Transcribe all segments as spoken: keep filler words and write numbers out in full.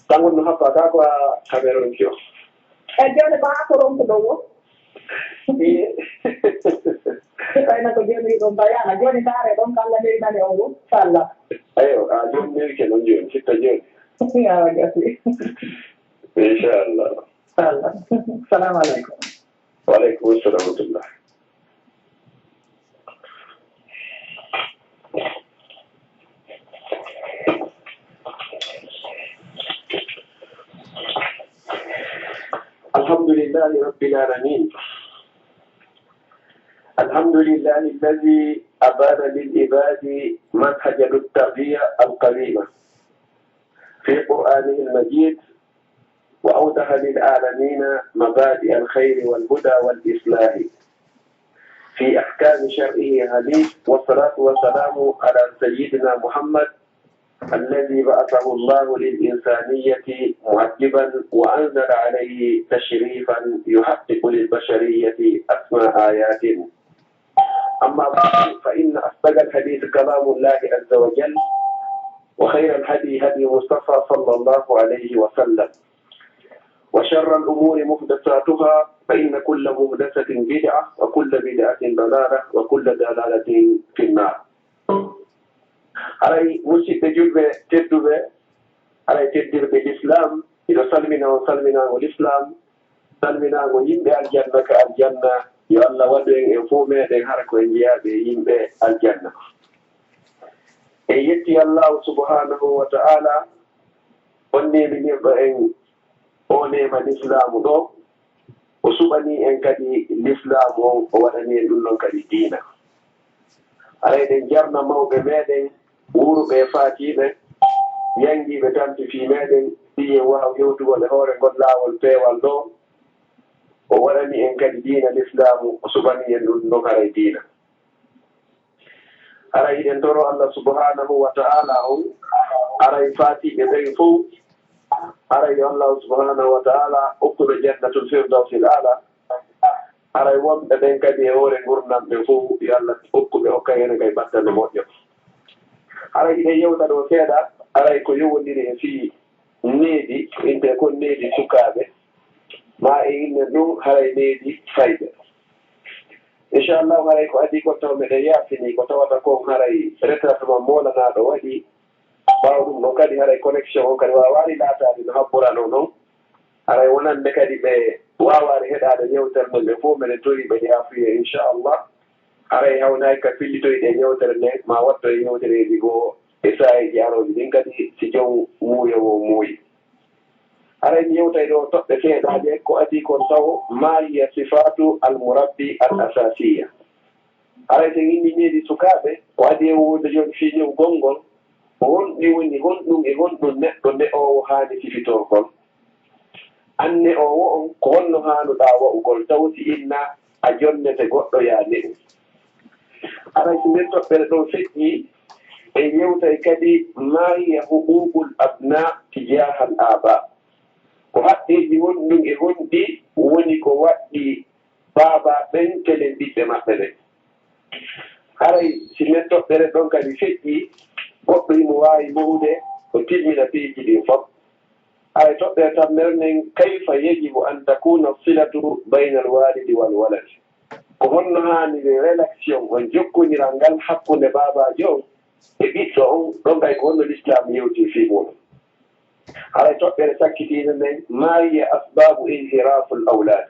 Kanko no happa ka ko a Cameroun ki o. E jooni ko haa ko ronkuɗo wo. Iye. Tawi na ko jooni ɗum tawi ana jooni ndaare ɗon ko Allah newinani on wo. Inchallah. Ayo, a jooni newi ke noon jooni, sitta jooni. Yawa gasi. Inchallah. Inchallah. Salamu aleykum. Wa aleykum salam wa rahmatullah. الحمد لله رب العالمين. الحمد لله الذي أبان للعباد منهج التربية القويمة في قرآنه المجيد، وأوضح للعالمين مبادئ الخير والهدى والإصلاح في أحكام شرعه الحنيف، والصلاة والسلام على سيدنا محمد الذي بعثه الله للإنسانية مؤدبا وأنزل عليه تشريفا يحقق للبشرية أسمى آيات. أما بعد، فإن أصدق الحديث كلام الله عز وجل، وخير الهدي هدي مصطفى صلى الله عليه وسلم، وشر الأمور محدثاتها، فإن كل محدثة بدعة، وكل بدعة ضلالة، وكل ضلالة في النار. Haray, musidɓe julɓe tedduɓe, haray teddirɓe l'islam, miɗo salmina on salminaango l'islam, salminaango yimɓe aljanna ka aljanna. Yo Allah waɗu en e fof meɗen hara ko en jeyaaɓe e yimɓe aljanna. En yetti Allahu subhanahu wa ta'ala, on neeminirɗo en o neema lislaamu ɗo, o suɓanii en kadi lislaamu on, o waɗanii en ɗum ɗon kadi diina. Haray eɗen jarna mawɓe meɗen, wuuruɓe e faatiiɓe, yanngiiɓe tampi fii meɗen, fii en waaw hewtugol e hoore ngol laawol peewal ɗo, o waɗanii en kadi diina lislaamu, o suɓanii en ɗum ɗon haray diina. Haray hiɗen toro Allah subhanahu wa ta'ala on, haray faatiiɓe ɓen fow, haray yo Allah subhanahu wa ta'ala okku ɓe jannatul firdawsil a'la, haray wonɓe ɓen kadi e hoore ngurndan ɓe fow, yo Allah okku ɓe okka heen kay battane moƴƴo. Haray hiɗen yewta ɗo seeɗa, haray ko yowondiri e fii needi, inte kon needi sukaaɓe, ma e inne ɗum haray needi fayɓe. Inchallahu, haray ko adii kon taw meɗen yaafini ko tawata kon haray retardement moolanaaɗo waɗi. Ɓaawo ɗum ɗon kadi haray connexion on kadi waawaali laataade no habboranoo non. Haray wonande kadi ɓe waawaali heɗaade yewtere nden, ɓe fof meɗen torii ɓe yaafuye inchallah. Haray hawnaaki ka fillitoyde e yewtere nden, ma watto e yewtereeji goo e saa'iiji arooji ɗin kadi, si jom muuyo woo muuyi. Haray mi yewtay ɗoo toɓɓe seeɗaaje ko adii kon tawo, ma hiya sifaatu al murabbi al asasiya. Haray so en inni needi sukaaɓe, ko adii e wowlude jooni fii newgol ngol, ko honɗi woni, honɗum e honɗum neɗɗo ne'oowo haani sifitorgol? An ne'oowo on, ko honno haanuɗaa wa'ugol taw si inna a jonnete goɗɗo yaa ne'u? Haray si nden toɓɓere ɗoo feƴƴii, en yewtay kadi ma hiya huquuqul abnaa tijaahal aabaa. Ko haqqeeji honɗum e honɗi woni ko waɗɗii baabaa ɓen telen ɓiɓɓe maɓɓe ɓen? Haray si nden toɓɓere ɗon kadi feƴƴii, goɗɗo himo waawi mahude o timmina piiji ɗin fof. Haray toɓɓere tammere nden, kayfa yajibu an takuna silatu baynal walidi wal waladi? Ko honno haaniri relation on jokkoniral ngal hakkunde baabaajo on e ɓiɗɗo on? Ɗon kay ko honno l'islam yewti fii muɗum? Haray toɓɓere sakkitiinde nden, ma hiya asbabu inhiraful awlad?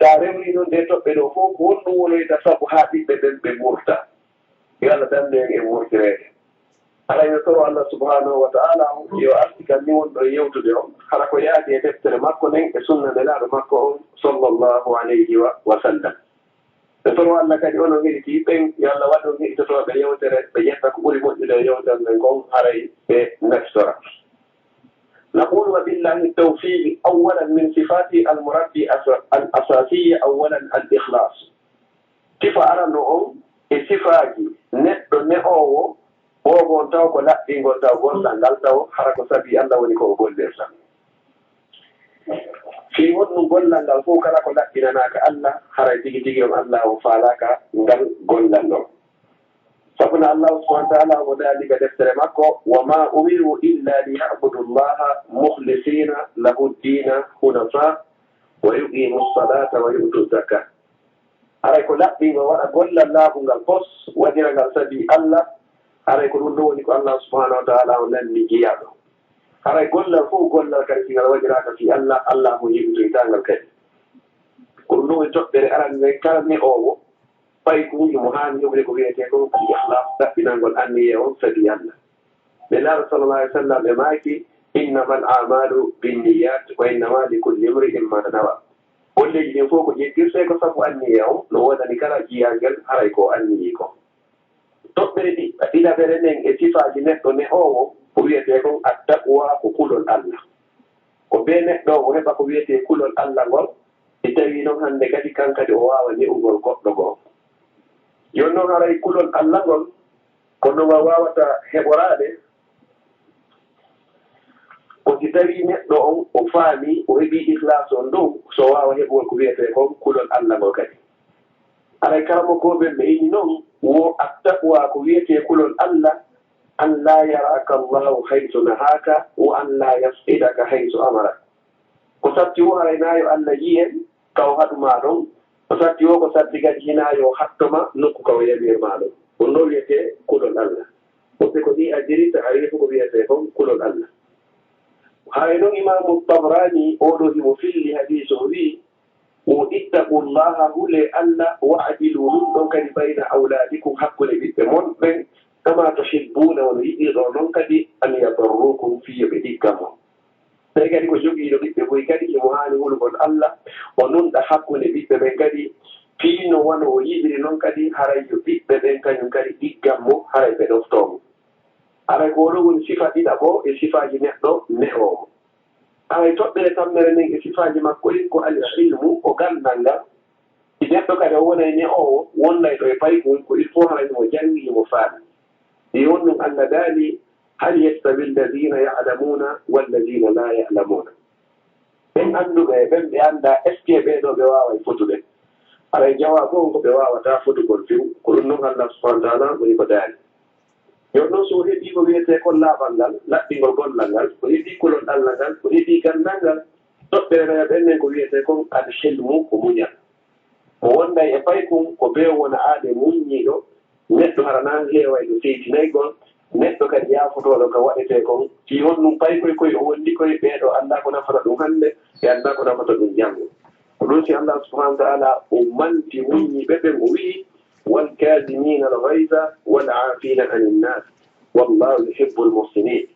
Sa rewri non ɗe toɓɓe ɗo fof, ko honɗum wonoyta sabu haa ɓiɓɓe ɓen ɓe murta? Yo Allah dandu en e murtireede. Haray no toro Allah subhanahu wa ta'ala on yo artikan ni wonɗo e yewtude on, hara ko yaadi e deftere makko nden e sunna nelaaɗo makko on sallallahu alayhi wa, wa sallam. Ɓe toro Allah kadi onon heɗitii ɓen, yo Allah waɗu on heɗitotooɓe yewtere, ɓe ƴetta ko ɓuri moƴƴude e yewtere nden kon, haray ɓe naftora. Naqulu wa billahi tawfiqi, awwalan min sifati al murabbi asa-, al asasiya, awwalan al ikhlas. Sifa arano on e sifaaji neɗɗo ne'oowo, boobo on taw ko laɓɓingol taw gollal ngal taw, hara ko sabi Allah woni ko o gollirta. Fii honɗum gollal ngal fof kala ko laɓɓinanaaka Allah, haray tigi tigi on Allah on faalaaka ngal gollal ɗon. Sabu no Allahu subhanahu wa ta'ala omo daali ka deftere makko, "Wa ma umiru illa li ya'budu Allaha mukhlisina lahu ddina hunafa wa yuqimu salata wa yu'tu zaka." Haray ko laɓɓingol, waɗa gollal laaɓungal pos, waɗira ngal sabi Allah. Haray ko ɗum ɗo woni ko Allah subhanahu wa ta'ala o nanndi jiyaaɗo. Haray gollal fof gollal kadi si ngal waɗiraaka fii Allah, Allah mo yeɓitoytaa ngal kadi. Ko ɗum ɗo woni toɓɓere arande nden, kala ne'oowo paykuuji mo haani heɓude ko wiyetee ko al-ikhlas, ɗaɓɓinangol anniye on sabi Allah. Nelaaɗo sallallahu alaihi wasallam ɓe maaki, "Innamal a'malu binniyat wa innama likulli imri'in ma nawa." Golleeji ɗin fof ko jejjirtee ko sabu anniye on, no wonani kala jiyangel haray ko o anniyii ko. Toɓɓere ɗi-, ɗiɗaɓere nden e sifaaji neɗɗo ne'oowo, ko wiyetee kon attaqwa, ko kulol Allah. Ko bee neɗɗo o heɓa ko wiyetee kulol Allah ngol, si tawii non hannde kadi kan kadi o waawa ne'ugol goɗɗo goo. Jooni non haray kulol Allah ngol, ko no ngal waawata heɓoraade, ko si tawii neɗɗo on o faami, o heɓii ikhlas on dow, so waawa heɓugol ko wiyetee kon kulol Allah ngol kadi. Haray karamokooɓe ɓe inni non, wo attaqwa ko wiyetee kulol Allah, an la yaraka Allahu haythu nahaka, wa an la yas'idaka haythu amara. Ko satti wo haray naa yo Allah yi'en, ka o haɗu maa ɗon. Ko satti wo ko satti kadi hinaa yo hatto ma nokku ka o yamir maa ɗon. Ɗum ɗo wiyetee kulol Allah. Wonɓe ko nii a jirita, a wi'i ko wiyetee kon kulol Allah. Haray non Imaamu Tabrani, oo ɗoo himo filli hadiis o wi'i, o, "Ittaqullaha, hulee Allah, wa'dilu, ɗum ɗon kadi bayna awlaadikum, hakkunde ɓiɓɓe mon ɓen, kama tuhibbuuna, wano yiɗirɗon non kadi, an yabarrukum, fii yo ɓe ɗiggan mon." Tawi kadi ko jogiiɗo ɓiɓɓe buy kadi, himo haani hulugol Allah, o nunɗa hakkunde ɓiɓɓe ɓen kadi, fii no wano o yiɗiri non kadi, haray yo ɓiɓɓe ɓen kañum kadi ɗiggan mo, haray ɓe ɗoftoo mo. Haray ko oɗo woni sifa ɗiɗaɓo e sifaaji neɗɗo ne'oowo. Haray toɓɓere tammere nden e sifaaji makko ɗin ko al-ilmu, ko ganndal ngal. Si neɗɗo kadi o wonay ne'oowo, wonday ɗo e paykun, ko il faut haray mo janngi, mo faami. E on ɗum Allah daali, "Hal yastawi alladhina ya'lamuna walladhina la ya'lamuna?" Ɓen annduɓe e ɓen ɓe anndaa, est-ce que ɓee ɗoo ɓe waaway fotude? Haray jawaabu on ko ɓe waawataa fotugol few. Ko ɗum non Allah subhanahu wa ta'ala woni ko daali. Jooni non, so o heɓii ko wiyetee kon laaɓal ngal, laɓɓingol gollal ngal, o heɓii kulol Allah ngal, o heɓii ganndal ngal, toɓɓere nayaɓere nden ko wiyetee kon al-hilmu, ko muñal. Mo wonday e paykun, ko bee wona aade muññiiɗo, neɗɗo hara nan heeway ɗo seytinaygol, neɗɗo kadi yaafotooɗo ka waɗetee kon, fii honɗum paykoy koy o wondi koy, ɓee ɗoo anndaa ko nafata ɗum hannde, ɓe anndaa ko nafata ɗum janngo. Ko ɗum si Allah subhanahu wa ta'ala o manti muññiiɓe ɓen, o wi'i, "Wal kaazimiina al ghayza wal aafiina anin naas, wallahu yuhibbul muhsinin."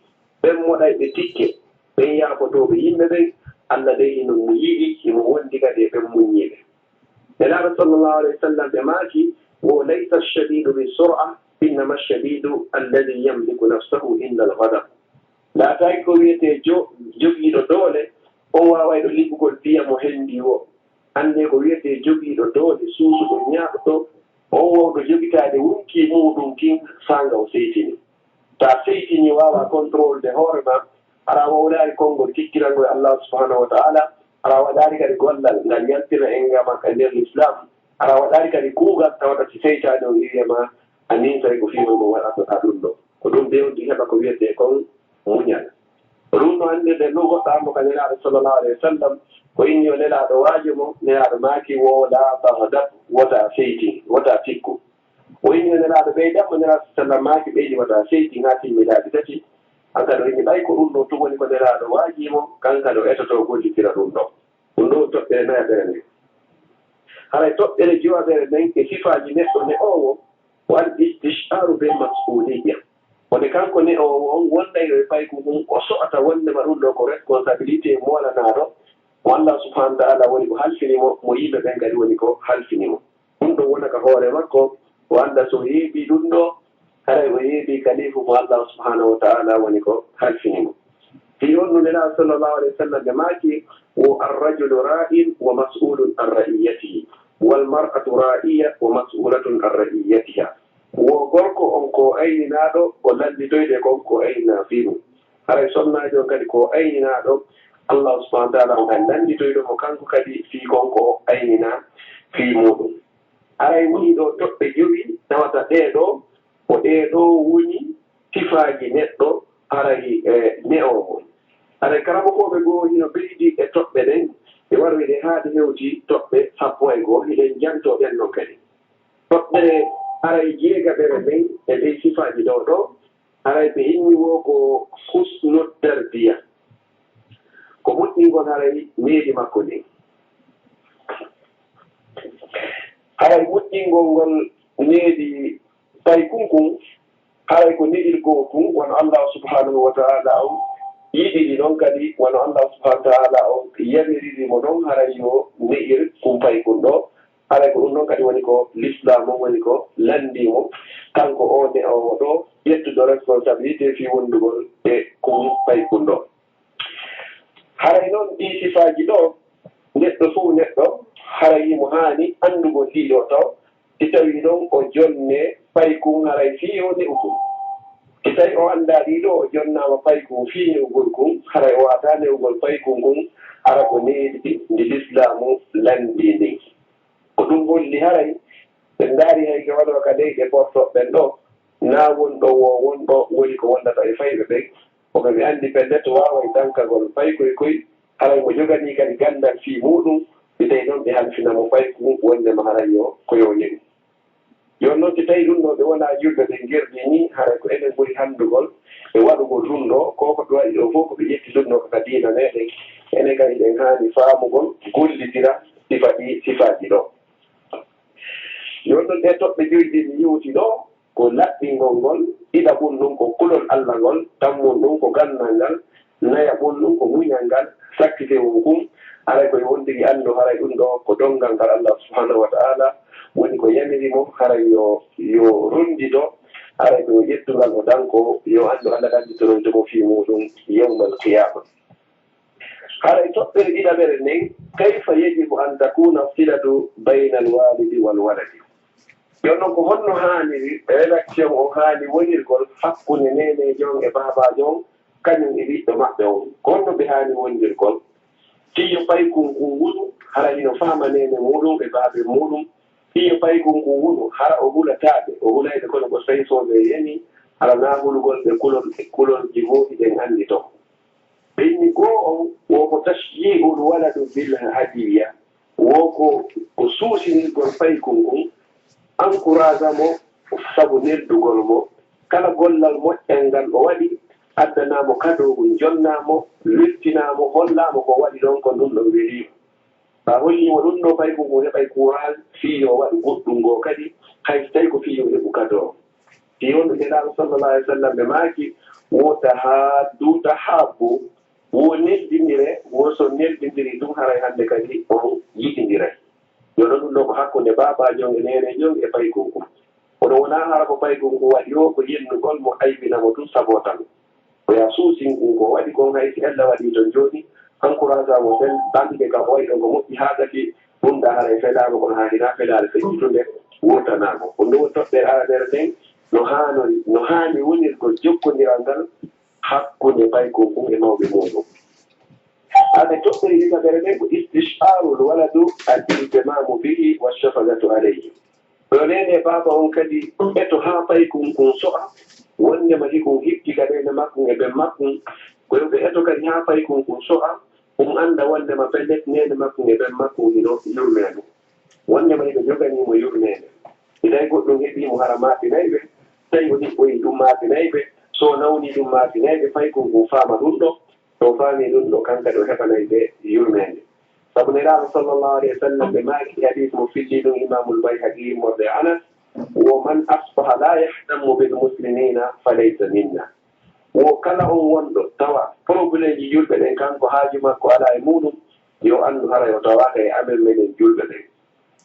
Ɓen moɗayɓe tikke, ɓen yaafotooɓe yimɓe ɓen, Allah dey hino mo yiɗi, himo wondi kadi e ɓen muññiiɓe. Nelaaɗo sallallahu alayhi wa sallam ɓe maaki, wo, "Laysa ash-shadidu bis-sur'a, innama ash-shadidu alladhi yamliku nafsahu inda al-ghadab." Laataaki ko wiyetee jo-, jogiiɗo doole, on waawayɗo liɓugol piya mo hendi wo. Annee ko wiyetee jogiiɗo doole, suusuɗo, ñaaɗuɗo, on wawɗo jogitaade wunki muuɗum kin faa nga o seytini. Taa seytini, waawa contrôle de hoore ma, hara a wawlaari konngol kikkirangol Allah subhanahu wa ta'ala, hara a waɗaari kadi gollal ngal yaltira en ngam e nder Islam, hara a waɗaari kadi kuugal tawata si seytaane o wi'i ma, a ninsay ko fii honɗum waɗata ɗum ɗo. Ko ɗum ɓe wonti heɓa ko wiyetee kon muñal. Ko ɗum no anndirde ɗum goɗɗo ammo ka Nelaaɗo sallallahu alayhi wa sallam, ko inni yo Nelaaɗo waajo mo, Nelaaɗo maaki wo, "La taghdab, wota seytin, wota tikku." O inni yo Nelaaɗo ɓeydan mo, Nelaaɗo sallallahu maaki ɓeydi wota seytin haa timmi laabi tati. Hanka ɗo inni ɓay ko ɗum ɗo tun woni ko Nelaaɗo waajii mo, kanka ɗo etoto gollitira ɗum ɗo. Ɗum ɗo toɓɓere nayaɓere nden. Haray toɓɓere jowaɓere nden e sifaaji neɗɗo ne'oowo, ko al istish'aru bil mas'uliyya. Wonde kanko ne'oowo on wonday yo e payku mum, o so'ata wondema ɗum ɗo ko responsabilité moolanaaɗo mo Allah subhanahu wa ta'ala woni ko halfini mo, mo yimɓe ɓen kadi woni ko halfini mo. Ɗum ɗon wona ka hoore makko, o annda so heeɓi ɗum ɗo, haray o heeɓi kalifu mo Allah subhanahu wa ta'ala woni ko halfini mo. Fii on no Nelaaɗo sallallahu alayhi wa sallam ɓe maaki, wo, "Ar-rajulu ra'in wa mas'ulun an ra'iyyatihi, wal mar'atu ra'iyya wa mas'ulatun an ra'iyyatiha." Wo gorko on ko ayninaaɗo, o lallitoyde kon ko ayninaa fii mum. Haray sonnaajo on kadi ko ayninaaɗo, Allah subhanahu wa ta'ala on kadi lallitoyɗo mo kanko kadi fii kon ko ayninaa fii muuɗum. Haray woni ɗo toɓɓe jowi tawata ɗee ɗoo Ko ɗee ɗoo woni sifaaji neɗɗo haray e ne'oowo. Haray karamokooɓe goo hino ɓeydi e toɓɓe ɗen, ɓe waroyi ɗe haa ɗe hewti toɓɓe sappo e goo, hiɗen jantoo ɗen non kadi. Toɓɓere haray jeegaɓere nden e ley sifaaji ɗoo ɗoo, haray ɓe inni woo ko husnu tarbiya. Ko moƴƴingol haray needi makko ndin. Haray moƴƴingol ngol needi paykun kun, haray ko ne'irgol kun, wano Allah subhanahu wa ta'ala on yiɗiri non kadi, wano Allah subhanahu wa ta'ala on yamiriri mo non, haray yo ne'ir kun paykun ɗoo. Haray ko ɗun non kadi woni ko Lislaam on woni ko lanndii mo, kanko oo ne'oowo ɗoo, ƴettuɗo responsabilité fii wonndugol e kun paykun ɗoo. Haray non ɗii sifaaji ɗoo, neɗɗo fow neɗɗo, haray himo haani anndugol ɗii ɗoo taw, si tawii non o jonnee paykun haray fii yo ne'u kun. Si tawii o anndaa ɗii ɗoo, o jonnaama paykun fii ne'ugol kun, haray o waawataa ne'ugol paykun kun, hara ko needi ndi Lislaamu lanndii ndin. Ko ɗun holli haray, ɓe ndaari hay ka waɗoo ka leyɗe portoɓe ɓen ɗoo, naa won ɗoo woo won ɗoo woni ko wonnata e fayɓe ɓen, ko ɓe ɓe anndi pellet waaway dankagol fay koy koy, haray mo joganii kadi ganndal fii muuɗum, si tawii non ɓe halfina mo fay ko wonnde ma haray yo ko yo ne'u. Jooni non si tawii ɗun ɗoo ɓe wonaa julɓe ɓe ngerdi nii, haray ko enen ɓuri hanndugol e waɗugol ɗun ɗoo, ko ko ɓe waɗi ɗoo fow ko ɓe ƴetti ɗun ɗoo ko ka diina meɗen, enen kadi ɗen haani faamugol, gollitira sifa ɗi, sifaaji ɗoo. Jooni non ɗee toɓɓe joyi ɗin mi yewti ɗoo, ko laɓɓingol ngol, ɗiɗaɓun ɗun ko kulol Alla ngol, tammon ɗun ko ganndal ngal, nayaɓun ɗun ko muñal ngal, sakkitewol kun, haray ko yo on tigi anndu haray ɗun ɗoo ko donngal ngal Allah subhanahu wa ta'ala woni ko yamiri mo, haray yo, yo ronndito, haray ko yo ƴettu ngal o danko, yo anndu Alla ɗanɗitoronto mo fii muuɗum yawmal qiyaama. Haray toɓɓere ɗiɗaɓere nden, kayfa yajibu an takuna silatu baynal walidi wal waladi? Jooni non ko honno haaniri relation on haani wonirgol hakkunde neeneejo on e baabaajo on, kañum e ɓiɗɗo maɓɓe on? Ko honno ɓe haani wondirgol? Fii yo paykun kun wonu, hara hino faama neene muuɗum e baabe muuɗum. Fii yo paykun kun wonu, hara o hulataa ɓe, o hulay ɓe kono ko saysooɓe e yani, hara naa hulugol ɓe kulol, kulolji gooɗi ɗen anndi ton. Ɓe inni goo on, wo ko tashji'ul waladu bil hadiyya, wo ko, ko suusinirgol paykun kun, encourage mo sabu neldugol mo. Kala gollal moƴƴal ngal o waɗi, addanaa mo kadoogu, jonnaa mo, weltinaa mo, hollaa mo ko o waɗi ɗon kon ɗun ɗon welii mo. So a hollii mo ɗun ɗoo, paykun kun heɓay courage fii yo o waɗu goɗɗun goo kadi, hay so tawii ko fii yo o heɓu kadoo. Fii on Nelaaɗo sallallahu alayhi wa sallam ɓe maaki, wo tahaaddu tahaabbu, wo neldindire, wo so neldindiri ɗun haray hannde kadi on yiɗindiray. Jooni non ɗun ɗoo ko hakkunde baabaajo on e neeneejo on e paykun kun. Kono wonaa hara ko paykun kun waɗi o, ko yennugol mo aybina mo tun sabota mo. Ko yo a suusin kun ko o waɗi kon, hay si ella waɗii ton jooni, encourage mo sen, anndinde ka o waɗi ɗon ko moƴƴi haa gasi, ɗun ɗaa haray felaama kono haa hinaa felaare feccitunde, wurtanaa mo. Ko ɗun woni toɓɓere aranere nden, no haanori, no haani wonirgol jokkondiral ngal hakkunde paykun kun e mawɓe muuɗum. Hade toɓɓere ɗiɗaɓere nden ko istish'arul waladu al ihtimamu bihi wa shafaqatu alayhi. Yo neene e baaba on kadi eto haa paykun kun so'a, wonnde ma hikun hikki ka neene makkun e ben makkun. Ko yo ɓe eto kadi haa paykun kun so'a, um annda wonnde ma pellet neene makkun e ben makkun hino yurmee mo. Wonnde ma hiɓe joganii mo yurmeende. Si tawi goɗɗum heɓii mo hara maaɓinay ɓe, tawi o ɗiɓɓoyii ɗum maaɓinay ɓe, so o nawnii ɗum maaɓinay ɓe, paykun kun faama ɗum ɗo, so o faamii ɗum ɗo, kan kadi o heɓanay ɓe yurmeende. Sabu Nelaaɗo sallallahu alayhi wa sallam ɓe maaki e hadiis mo fillii ɗum Imaamul Bayhaqi immorde e Anas, wo man asbaha laa yahtammu bil muslimina fa laysa minna. Wo kala on wonɗo tawa problemeji julɓe ɓen kanko haaju makko alaa e muuɗum, yo anndu haray o tawaaka e amen menen julɓe ɓen.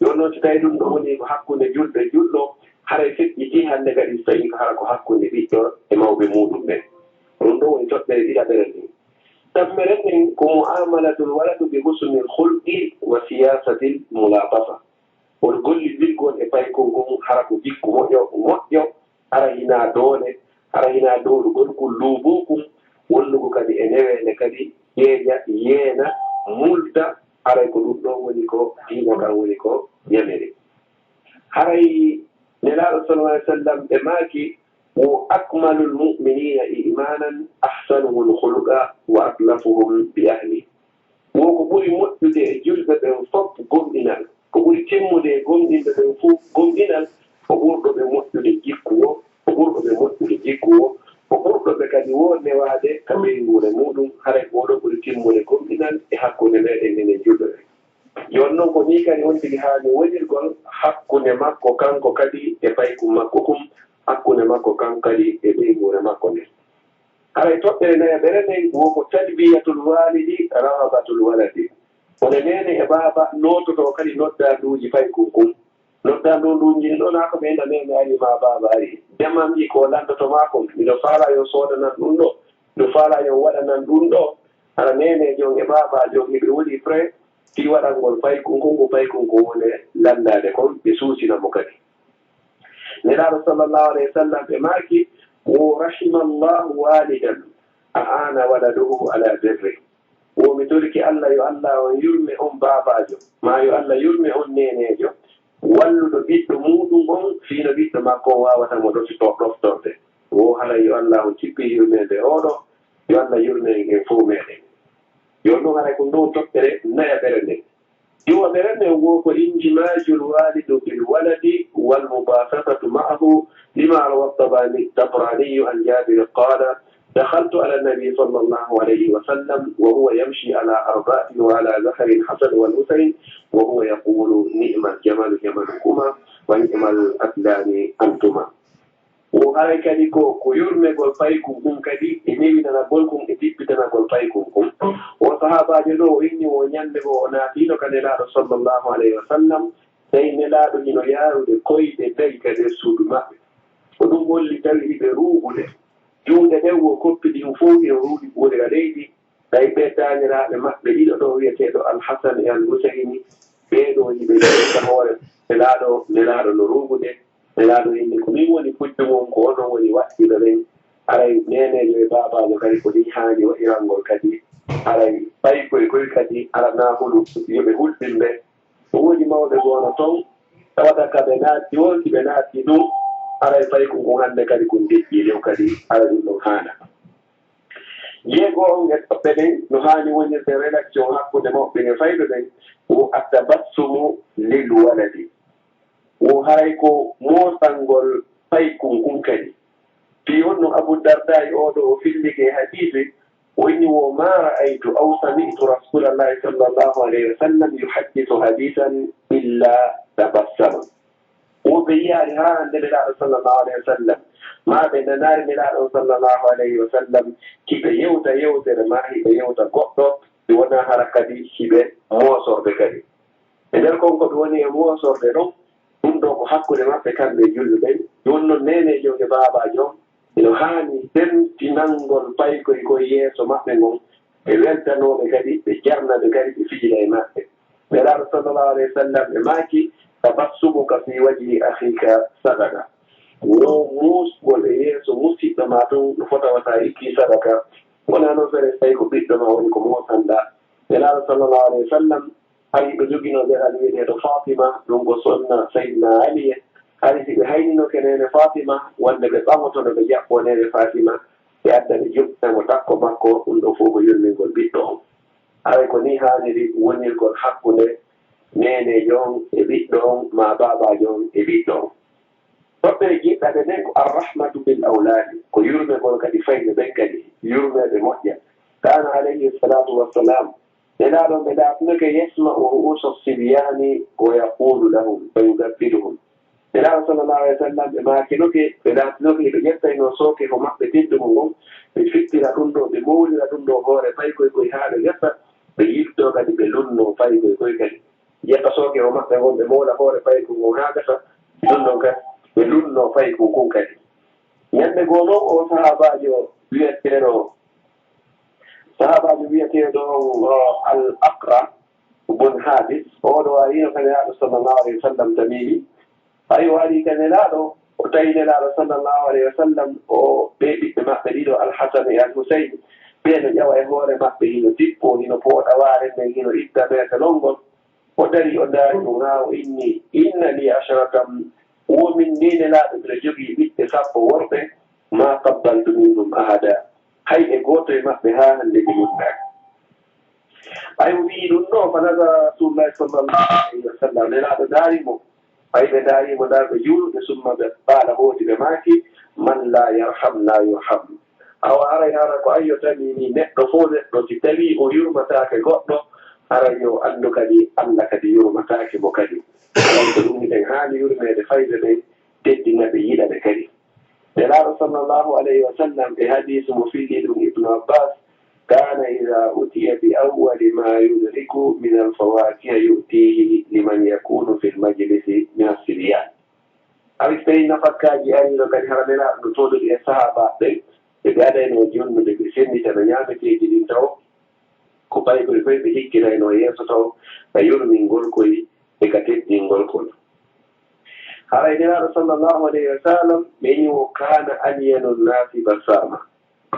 Yo non si tawi ɗum ɗo woni ko hakkunde julɓe e julɗo, haray feƴƴitii hannde kadi so tawii ko hara ko hakkunde ɓiɗɗo e mawɓe muuɗum ɓen. Ɗum ɗo woni toɓɓere ɗiɗaɓere nden. Tammere nden ko mu'amalatul waladu bi husnil khulqi wa siyasatil mulatasa. Won gollirgol e paykun kun hara ko jikku moƴƴo, moƴƴo, hara hinaa doole, hara hinaa doolugol kun luubuu kun, wonnugo kadi e neweende kadi, ƴeeƴa, yeena, mulda, haray ko ɗum ɗon woni ko diina kan woni ko yamiri. Haray Nelaaɗo Sallallahu alaihi wasallam ɓe maaki, wo akmalul mu'minina imanan ahsanuhum khuluqa wa atlafuhum bi ahli. Wo ko ɓuri moƴƴude e julɓe ɓen fof gomɗinal, ko ɓuri timmude e gomɗinɓe ɓen fof gomɗinal, ko ɓurɗo ɓe moƴƴude jikku wo, ko ɓurɗo ɓe moƴƴude jikku wo, ko ɓurɗo ɓe kadi wo newaade ka ɓeynguure muɗum. Haray ko ɗo ɓuri timmude gomɗinal e hakkunde meɗen minen julɓe ɓen. Jooni non ko nii kadi on tigi haani wonirgol hakkunde makko kanko kadi e paykun makko kun, hakkunde makko kanko kadi e ɓeynguure makko nden. Haray toɓɓere nayaɓere nden wo ko tadbiyatul walidi raghabatul waladi. Wone neene e baaba noototoo kadi noddaanduuji paykun kun. Noddaanduuji ɗin ɗoo naa ko ɓe inna neene ari maa baaba ari. Jaman ɗi ko lanndotoo maa kon, miɗo faalaa yo soodanan ɗum ɗoo, miɗo faalaa yo waɗanan ɗum ɗoo. Hara neeneejo on e baabaajo on hiɓe woni prêt fii waɗangol paykun kun, ko paykun ko woni lanndaade kon, ɓe suusina mo kadi. Nelaaɗo sallallahu alayhi wa sallam ɓe maaki, wo rahimallahu walidan a'ana waladuhu ala birri. Wo mi torike Allah yo Allah on yurme on baabaajo, maa yo Allah yurme on neeneejo, walluɗo ɓiɗɗo muuɗum on fii no ɓiɗɗo makko on waawata mo ɗofto-, ɗoftorde. Wo haray yo Allah on jippin yurmeende oo ɗoo, yo Allah yurme en en fow meɗen. Yo ɗum haray ko ɗum toɓɓere nayaɓere nden. Jowaɓere nden wo ko indimajul walidu bil waladi wal mubasatatu ma'ahu, lima rawa Tabani-, Tabraniyu an Jabir qala, دخلت على النبي صلى الله عليه وسلم وهو يمشي على أربعة وعلى ظهر الحسن والحسين وهو يقول: نعم الجمل جملكما ونعم الأسلان أنتما. Wo haray kadi ko, ko yurmegol paykun kun kadi e newinanagol kun e tippitanagol paykun kun. Wo sahaabaajo ɗoo o inni wo ñannde goo o naatiino ka Nelaaɗo sallallahu alayhi wa sallam, tawi Nelaaɗo hino yaarude koyɗe nayi ka nder suudu maɓɓe. Ko ɗum holli tawi hiɓe ruugude. Juuɗe ɗen wo koppi ɗin fow hino ruugi ɓuure ka leydi. Tawi ɓee taaniraaɓe maɓɓe ɗiɗo ɗoo wi'eteeɗo Al-Hasan e Al-Husayni, ɓee ɗoo hiɓe jooɗii ka hoore Nelaaɗo, Nelaaɗo no ruugude. Nelaaɗo inni, "Ko min woni fujjo mon, ko onon woni waɗɗiiɓe ɓen." Haray neeneejo e baabaajo kadi ko nii haani waɗirangol kadi. Haray paykoy koy kadi alanaa hulu yo ɓe hulɓin ɓe. Ko woodi mawɓe goo no ton, tawata ka ɓe naatti woo, si ɓe naatti ɗum, haray paykun kun hannde kadi kun deƴƴii dow kadi, haray ɗum ɗon haanaa. Jeego on e toɓɓe ɗen no haani wonirde relation hakkunde mawɓe e fayɓe ɓen, wo attabassumu lil waladi. Wo haray ko moosangol paykun kun kadi. Fii honno Abu Darda e oo ɗoo o fillike e hadiisi, o inni wo, "ما رأيت أو سمعت رسول الله صلى الله عليه وسلم يحدث حديثا إلا تبسم." Wo ɓe yiyaali haa hannde Nelaaɗo sallallahu alayhi wa sallam, maa ɓe nanaali Nelaaɗo sallallahu alayhi wa sallam, hiɓe yewta yewtere maa hiɓe yewta goɗɗo, si wonaa hara kadi hiɓe moosorde kadi. E nder kon ko ɓe woni e moosorde ɗon, ɗum ɗoo ko hakkunde maɓɓe kamɓe e julɓe ɓen. Ɗum non neeneejo e baabaajo on, ino haani tentinangol paykoy koy yeeso maɓɓe ngon, ɓe weltanooɓe kadi, ɓe jarnaɓe kadi, ɓe fijida e maɓɓe. Nelaaɗo sallallahu alayhi wa sallam ɓe maaki, "تبسمك في وجه أخيك صدقة." Wo muusgol e yeeso musiɗɗo maa tun no fota wata itti sadaka. Wonaa non fere tawi ko ɓiɗɗo maa woni ko moosanɗaa. Nelaaɗo sallallahu alayhi wa sallam hari ɓe joginoo leɗal wi'eteeɗo Fatima, ɗum ko sonna Sayyidina Ali en. Hari si ɓe hayninoke neene Fatima, wonde ɓe ɓaŋotono ɓe jaɓɓoo neene Fatima, ɓe adda ɓe jokkita mo takko makko, ɗum ɗoo fof ko yurmingol ɓiɗɗo on. Haray ko nii haaniri wonirgol hakkunde neeneejo on e ɓiɗɗo on, maa baabaajo on e ɓiɗɗo on. Toɓɓere jeɗɗaɓere nden ko arrahmatu bil awlaadi, ko yurmegol kadi fayɓe ɓen kadi, yurmeeɓe moƴƴa. Kaana alayhi salatu wassalam, Nelaaɗo ɓe laatinoke yasma'u ru'usa sibyaani wa yaqulu lahum wa yugabbiluhum. Nelaaɗo sallallahu alayhi wa sallam ɓe maakinoke, ɓe laatinoke ɓe ƴettaynoo sooke ko maɓɓe teddungo ngon, ɓe fittira ɗum ɗoo, ɓe mowlira ɗum ɗoo hoore paykoy koy haa ɓe gasa, ɓe yiltoo kadi ɓe lunnoo paykoy koy kadi. Ƴetta sooke o maɓɓe ngon, ɓe moola hoore paykun ngon haa gasa, ɗum ɗon kadi ɓe lunnoo paykun kun kadi. Ñannde goo non, o sahaabaajo wi'eteeɗo, sahaabaajo wi'eteeɗo, o, Al Aqra bun Haabis, oo ɗoo ariino ka Nelaaɗo sallallahu alayhi wa sallam Tamimi. Ɓay o arii ka Nelaaɗo, o tawi Nelaaɗo sallallahu alayhi wa sallam, o ɓee ɓiɓɓe maɓɓe ɗiɗo, Al Hasan e Al Husayn, ɓee no ƴawa e hoore maɓɓe, hino tippoo, hino pooɗa waare nden, hino itta meetelol ngol. O darii, o ndaari ɗum haa o inni, "Inna li asharatan Wo min ni Nelaaɗo mbiɗa jogii ɓiɓɓe sappo worɓe, ma qabbaltu minhum ahada, hay e gooto e maɓɓe haa hannde mi noddaaki. Ɓay o wi'i ɗum ɗo, fa nazara Rasulullahi sallallahu alayhi wa sallam, Nelaaɗo ndaari mo. Ɓay ɓe ndaari mo, ndaar ɓe juulude, summa ɓe ɓaala hooti, ɓe maaki, man la yarham la yurham. Awa haray hara ko ayyo tami ni neɗɗo fof neɗɗo si tawi o yurmataake goɗɗo, haray yo anndu kadi Allah kadi yurmataake mo kadi. Alay ko ɗum hiɗen haani yurmeede fayɓe ɓen, teddina ɓe, yiɗa ɓe kadi. Nelaaɗo sallallahu alayhi wa sallam e hadiisu mo filli ɗum Ibnu Abbas, kana ida utiya bi awwali ma yudriku min alfawakiha yutihi liman yakunu fi lmajlisi min assibyan. Awi so tawi nafakkaaji ariino kadi hara Nelaaɗo no toodori e sahaabaaɓe ɓen, ɓe ɓe adayno jonnude, ɓe sennitana ñaameteeji ɗin taw ko paykol koy ɓe hikkinayno yeeso taw ka yurmingol koy e ka teddingol kol. Haray Nelaaɗo sallallahu alayhi wa sallam ɓe ñiwo kana alyanu nnasi basama.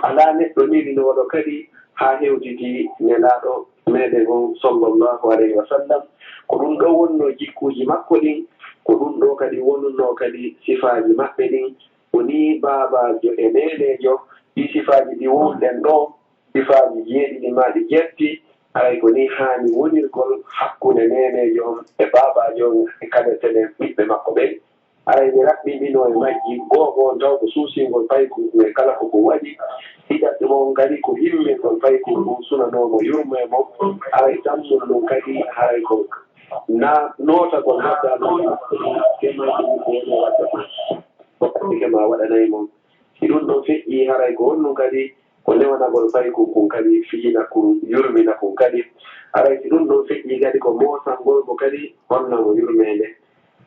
Alaa neɗɗo nelinooɗo kadi haa hewtiti Nelaaɗo meɗen on sallallahu alayhi wa sallam. Ko ɗum ɗo wonnoo jikkuuji makko ɗin, ko ɗum ɗo kadi wonunoo kadi sifaaji maɓɓe ɗin. Ko nii baabaajo e neeneejo ɗi sifaaji ɗi wowluɗen ɗo, sifaaji jeeɗiɗi maa ɗi jetti, haray ko nii haani wonirgol hakkunde neeneejo on e baabaajo on e kala tenen ɓiɓɓe makko ɓen. Haray mi raɓɓinɗinoo e majji, go'o on taw ko suusingol paykun kun e kala ko ko waɗi, ɗiɗaɓo on kadi ko himmirgol paykun kun, sunanoo mo, yurmee mo, haray tammol ɗum kadi haray ko na nootagol maddaɗo kema ɗum ko woni waɗata ko kema waɗanay mo. Si ɗum ɗon feƴƴii, haray ko honɗum kadi? Ko newanagol paykun kun kadi, fiyina kun, yurmina kun kadi. Haray si ɗum ɗon feƴƴii kadi, ko moosangol mo kadi, honna mo yurmeende.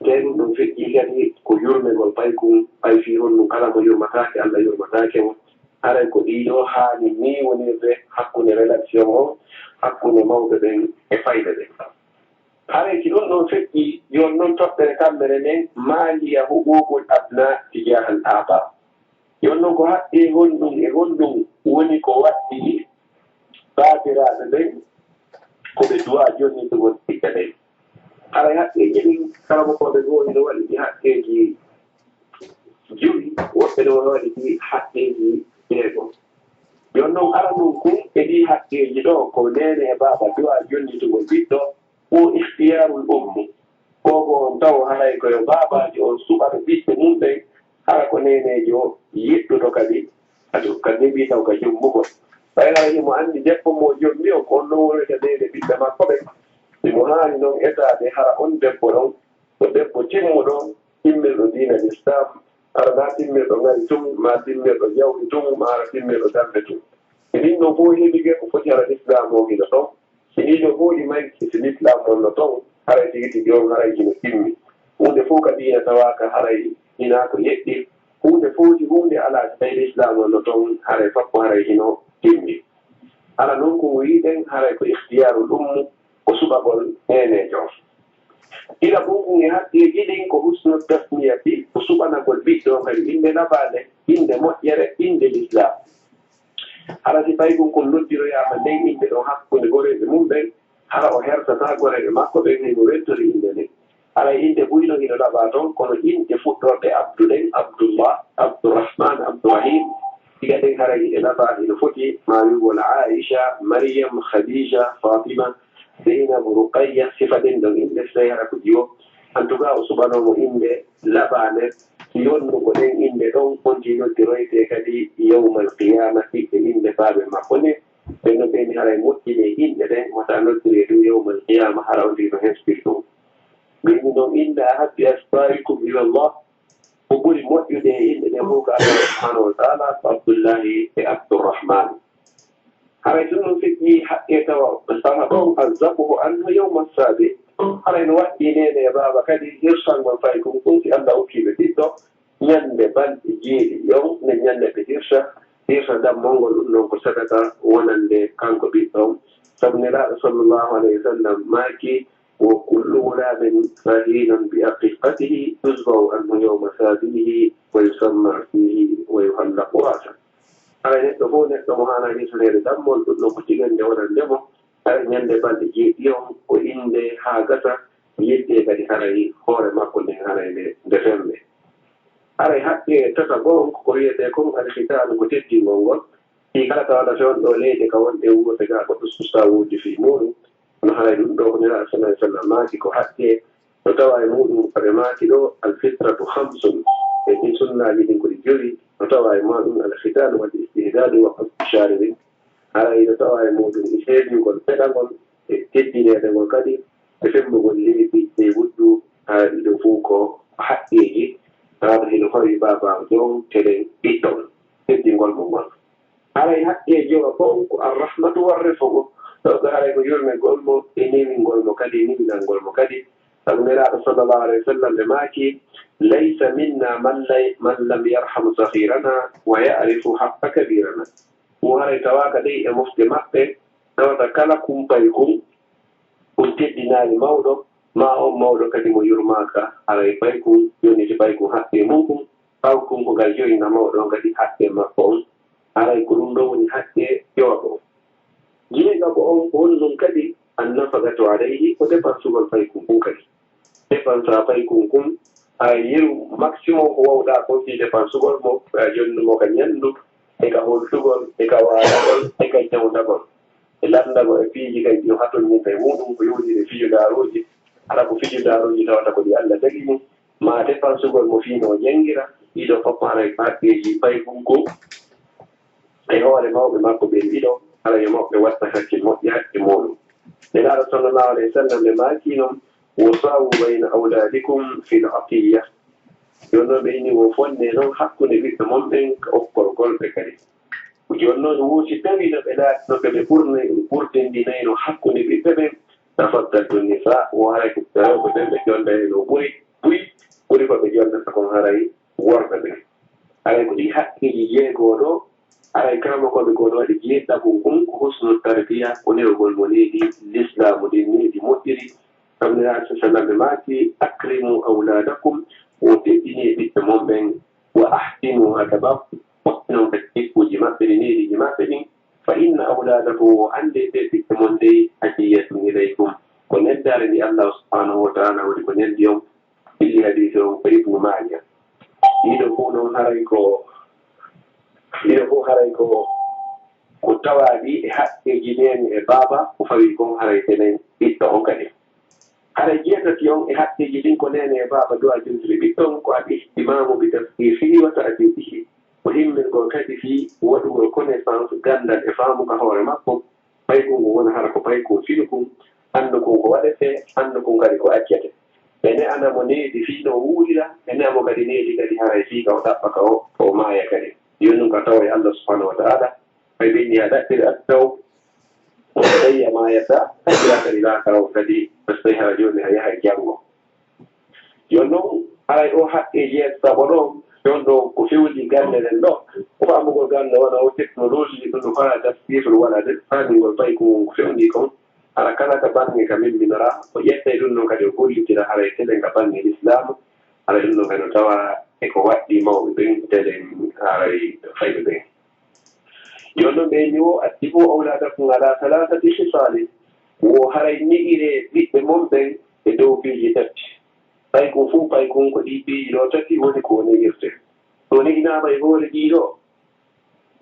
Tawi ɗum ɗon feƴƴii kadi, ko yurmegol paykun, ɓay fii honɗum kala mo yurmataake, Allah yurmataake mo. Haray ko ɗii ɗoo haani nii wonirde hakkunde relation on, hakkunde mawɓe ɓen e fayɓe ɓen. Haray si ɗum ɗon feƴƴii, yon non toɓɓere kammere nden, ma hiya huququl abna tijahal aba. Yon non ko haqqee honɗum e honɗum woni ko waɗɗii baabiraaɓe ɓen ko ɓe duwaa jonnitugol ɓiɓɓe ɓen? Haray haqqeeji ɗin, kala mo ko ɓe goo hino waɗi ɗi haqqeeji jowi, woɓɓe ɗo waɗi ɗi haqqeeji jeego. Yon non aranun kun e ɗi haqqeeji ɗo ko neene e baaba duwaa jonnitugol ɓiɗɗo, ko ikhtiyarul ummi. Ko ko on taw haray ko yo baabaajo on suɓano ɓiɓɓe mum ɓen, hara ko neeneejo yiɗɗuɗo kadi. Atu, kadi mbii taw ka jummugol. Ɓay hara himo anndi debbo mo jommi on, ko on non wonata neene ɓiɓɓe makko ɓen. Himo haani non etaade hara on debbo ɗon ko debbo timmuɗo, timmirɗo diina Lislaam, hara naa timmirɗo ŋari tun, maa timmirɗo jawdi tun, maa hara timmirɗo darnde tun. Si ɗin ɗon fow heɓike, ko foti hara Lislaam on hino ɗon. Si ɗii ɗoo fow ɗi mayki, si Lislaam on no ton, haray tigi tigi on haray hino timmi. Huunde fow ka diina tawaaka haray hinaa ko yeɗɗi. Huunde fow si huunde alaa, si tawi Lislaam on no ton, haray sappo haray hino timmi. Hara non ko ngu yiɗen, haray ko ikhtiyaaru ɗummu, ko suɓagol neeneejo on. Ila bungun e haqqeeji ɗin ko husnu tasmiyati, ko suɓanagol ɓiɗɗo on kadi innde labaande, innde moƴƴere, innde Lislaam. Hara si paykun kun noddiroyaama nden innde ɗon hakkunde goreeɓe mum ɓen, hara o hersataa goreeɓe makko ɓen, himo weltori innde nden. Haray innde buyno hino laɓaa ton, kono inɗe fuɗɗorɗe Abdu ɗen, Abdullah, Abdurrahman, Abdurrahim, ɗiga ɗen haray hiɗe laɓaa, hino foti ma wi'ugol Aisha, Maryam, Khadija, Fatima, Zeynab, Ruqayya, sifa ɗen ɗon inɗe, si tawii hara ko jiwo. En tout cas, o suɓanoo mo innde laɓaande, yonnugo ɗen inɗe ɗon, on tigi noddiroytee kadi yawmal qiyaama, ɓiɓɓe inɗe baabe makko nden. Ɓen no ɓeyni haray moƴƴinee inɗe ɗen, wata noddiree ɗum yawmal qiyaama, hara on tigi no hesbiri ɗum. Ɓeyni non inɗe ahabbi asma'ikum ila Allah, ko ɓuri moƴƴude e inɗe ɗen fof ko Allah subhanahu wa ta'ala, ko Abdullahi e Abdurrahman. Haray tun ɗum feƴƴi haqqe tawa, saha ɗon azzabuhu anhu yawma sabi. Haray no waɗɗii neene e baaba kadi hirsangol paykun kun, si Allah okkii ɓe ɓiɗɗo, ñande balɗe jeeɗiɗi on, nde ñande ɓe hirsa, hirsa dammol ngol, ɗum ɗon ko sadaka wonande kanko ɓiɗɗo on. Sabu Nelaaɗo sallallahu alayhi wa sallam maaki, wa kullu ghulamin rahinun bi aqiqatihi yuzbahu anhu yawma sabihi wa yusamma fihi wa yuhallaqu ra'sa. Haray neɗɗo fof neɗɗo mo haana hirsaneede dammol, ɗum ɗon ko tigannde wonande mo. Haray ñande balɗe jeeɗiɗi on, o innde haa gasa, Yiɗde kadi haray hoore makko nden haray nde, nde fembe. Haray haqqe tata goo on ko wiyetee kon alkhitaanu, ko teddingol ngol. Fii kala tawata fewndo ɗoo leyɗe ka wonɗe wuurde gaa ko ɗus ɗusaa wuurde fii muuɗum. Kono haray ɗum ɗoo ko Nelaaɗo sallallahu alaihi wasallam maaki ko haqqe. No tawa e muuɗum ko ɓe maaki ɗoo, al fitratu khamsun. E ɗin sunnaaji ɗin ko ɗi jowi. No tawa e muuɗum al khitaanu wal istihdaadu wa qasdu sharibi. Haray no tawa e muuɗum e seedingol feɗangol e teddineede ngol kadi e femmugol leeɓi e wuddu. Haray ɗiɗo fow ko haqqeeji. Haray hino hoyi baaba on telen ɓiɗɗo on, teddingol mo ngol. Haray haqqeeji o fow ko arrahmatu warrifqu. Ɗo ɓe haray ko yurmegol mo e newingol mo kadi, newinangol mo kadi. Sabu Nelaaɗo sallallahu alaihi wasallam ɓe maaki, laysa minna man lay-, man lam yarham saghirana wa ya'rifu haqqa kabirana. Ɗum haray tawaaka dey e mofte maɓɓe, tawata kala kumpay kun, kun teddinaali mawɗo, maa on mawɗo kadi mo yurmaaka, haray paykun, jonniti paykun haqqee mun kun, paykun ko ngal joyina mawɗo on kadi haqqee makko on. Haray ko ɗum ɗoo woni haqqee jowaɓo on. Jeegaɓo on ko honɗum kadi? An nafaqatu alayhi, ko depansugol paykun kun kadi. Depansa paykun kun, a yeru maximum ko wawɗaa kon fii depansugol mo, a jonnu mo ka ñanndu, e ka holtugol, e ka waalagol, e ka ñawndagol. E lanndagol e piiji kadi ɗi o hatonñinta e muuɗum, ko yowndiri e fijo daarooji, hara ko fijo daarooji tawata ko ɗi Alla dagini, maa depansugol mo fii no o janngira, ɗiɗo fof haray ko haqqeeji paykun kun. E hoore mawɓe makko ɓen ɗiɗo, hara yo mawɓe watta hakkil moƴƴa e muuɗum. Nelaaɗo sallallahu alayhi wa sallam ɓe maaki non, "Wa saawu bayna awlaadikum fil atiyya." Jooni non ɓe inni wo fonne non hakkunde ɓiɓɓe mon ɓen ka okkol golɓe kadi. Jooni non wooti tawi no ɓe laati, no ɓe ɓe ɓurne-, ɓurdindinayno hakkunde ɓiɓɓe ɓen, tafaddaltu nisaa, wo haray ko rewɓe ɓen ɓe jondayno ɓuri, buy, ɓuri ko ɓe jondata kon haray worɓe ɓen. Haray ko ɗi haqqeeji jeego ɗo, haray kala mo ko ɓe ko ɗo waɗi jeeɗiɗaɓun kun, ko husnu tarbiya, ko newgol mo needi lislaamu ndin needi moƴƴiri. Sabu Nelaaɗo sallallahu alaihi wasallam ɓe maaki, "Akrimu awladakum," wo teddinee ɓiɓɓe mon ɓen, "wa ahsinu adabahum," moƴƴinon kadi jikkuuji maɓɓe ɗi neediiji maɓɓe ɗin, "fa inna awladakum," wo annde ɓe ɓiɓɓe mon dey, "hadiyatun ilaykum," ko neddaari ndi Allahu subhanahu wa ta'ala woni ko neddi on. Filli hadiisi on ko Ibnu Maaja. Ɗiɗo fow non haray ko, ɗiɗo fow haray ko, ko tawaaɗi e haqqeeji neene e baaba, ko fawi kon haray tenen ɓiɗɗo on kadi. Haray jeetati on e haqqeeji ɗin ko neene e baaba du'a jontiri ɓiɗɗo on, ko al ihtimaamu bi tasqifihi wa ta'dibihi. Ko himmirgol kadi fii waɗugol connaissance, ganndal e faamu ka hoore makko, paykun kun wona hara ko paykun fini kun, anndu kun ko waɗetee, anndu kun kadi ko accetee. Ɓe ne'ana mo needi fii no o wuurira, ɓe ne'a mo kadi needi kadi haray fii ka o ɗaɓɓa ka o, ka o maaya kadi. Jooni ɗum ka tawa e Allah subhanahu wa ta'ala, ɓay ɓe inni a ɗaɓɓiri aduna o, o tawi a maayata, ɗaɓɓira kadi laakara o kadi, so tawi hara jooni a yahay janngo. Jooni non, haray o haqqe jeeɗiɗaɓo ɗon, ɗon ɗo ko fewndi gannde ɗen ɗo. Ko faamugol gannde wona o technologie ɗum no faa tasbihul walad, faamingol paykun ko fewndi kon. Hara kala ka bannge ka mimminora, o ƴetta e ɗum non kadi o gollitira haray telen ka bannge Lislaamu, haray ɗum non kadi no tawa e ko waɗɗii mawɓe ɓen telen haray fayɓe ɓen. Jooni non ɓe inni o, "Addibu awladakum ala thalathati khisalin." Wo haray ne'iree ɓiɓɓe mon ɓen e dow piiji tati. Paykun fow, paykun ko ɗii piiji ɗoo tati woni ko o ne'irtee. So o ne'inaama e hoore ɗii ɗoo,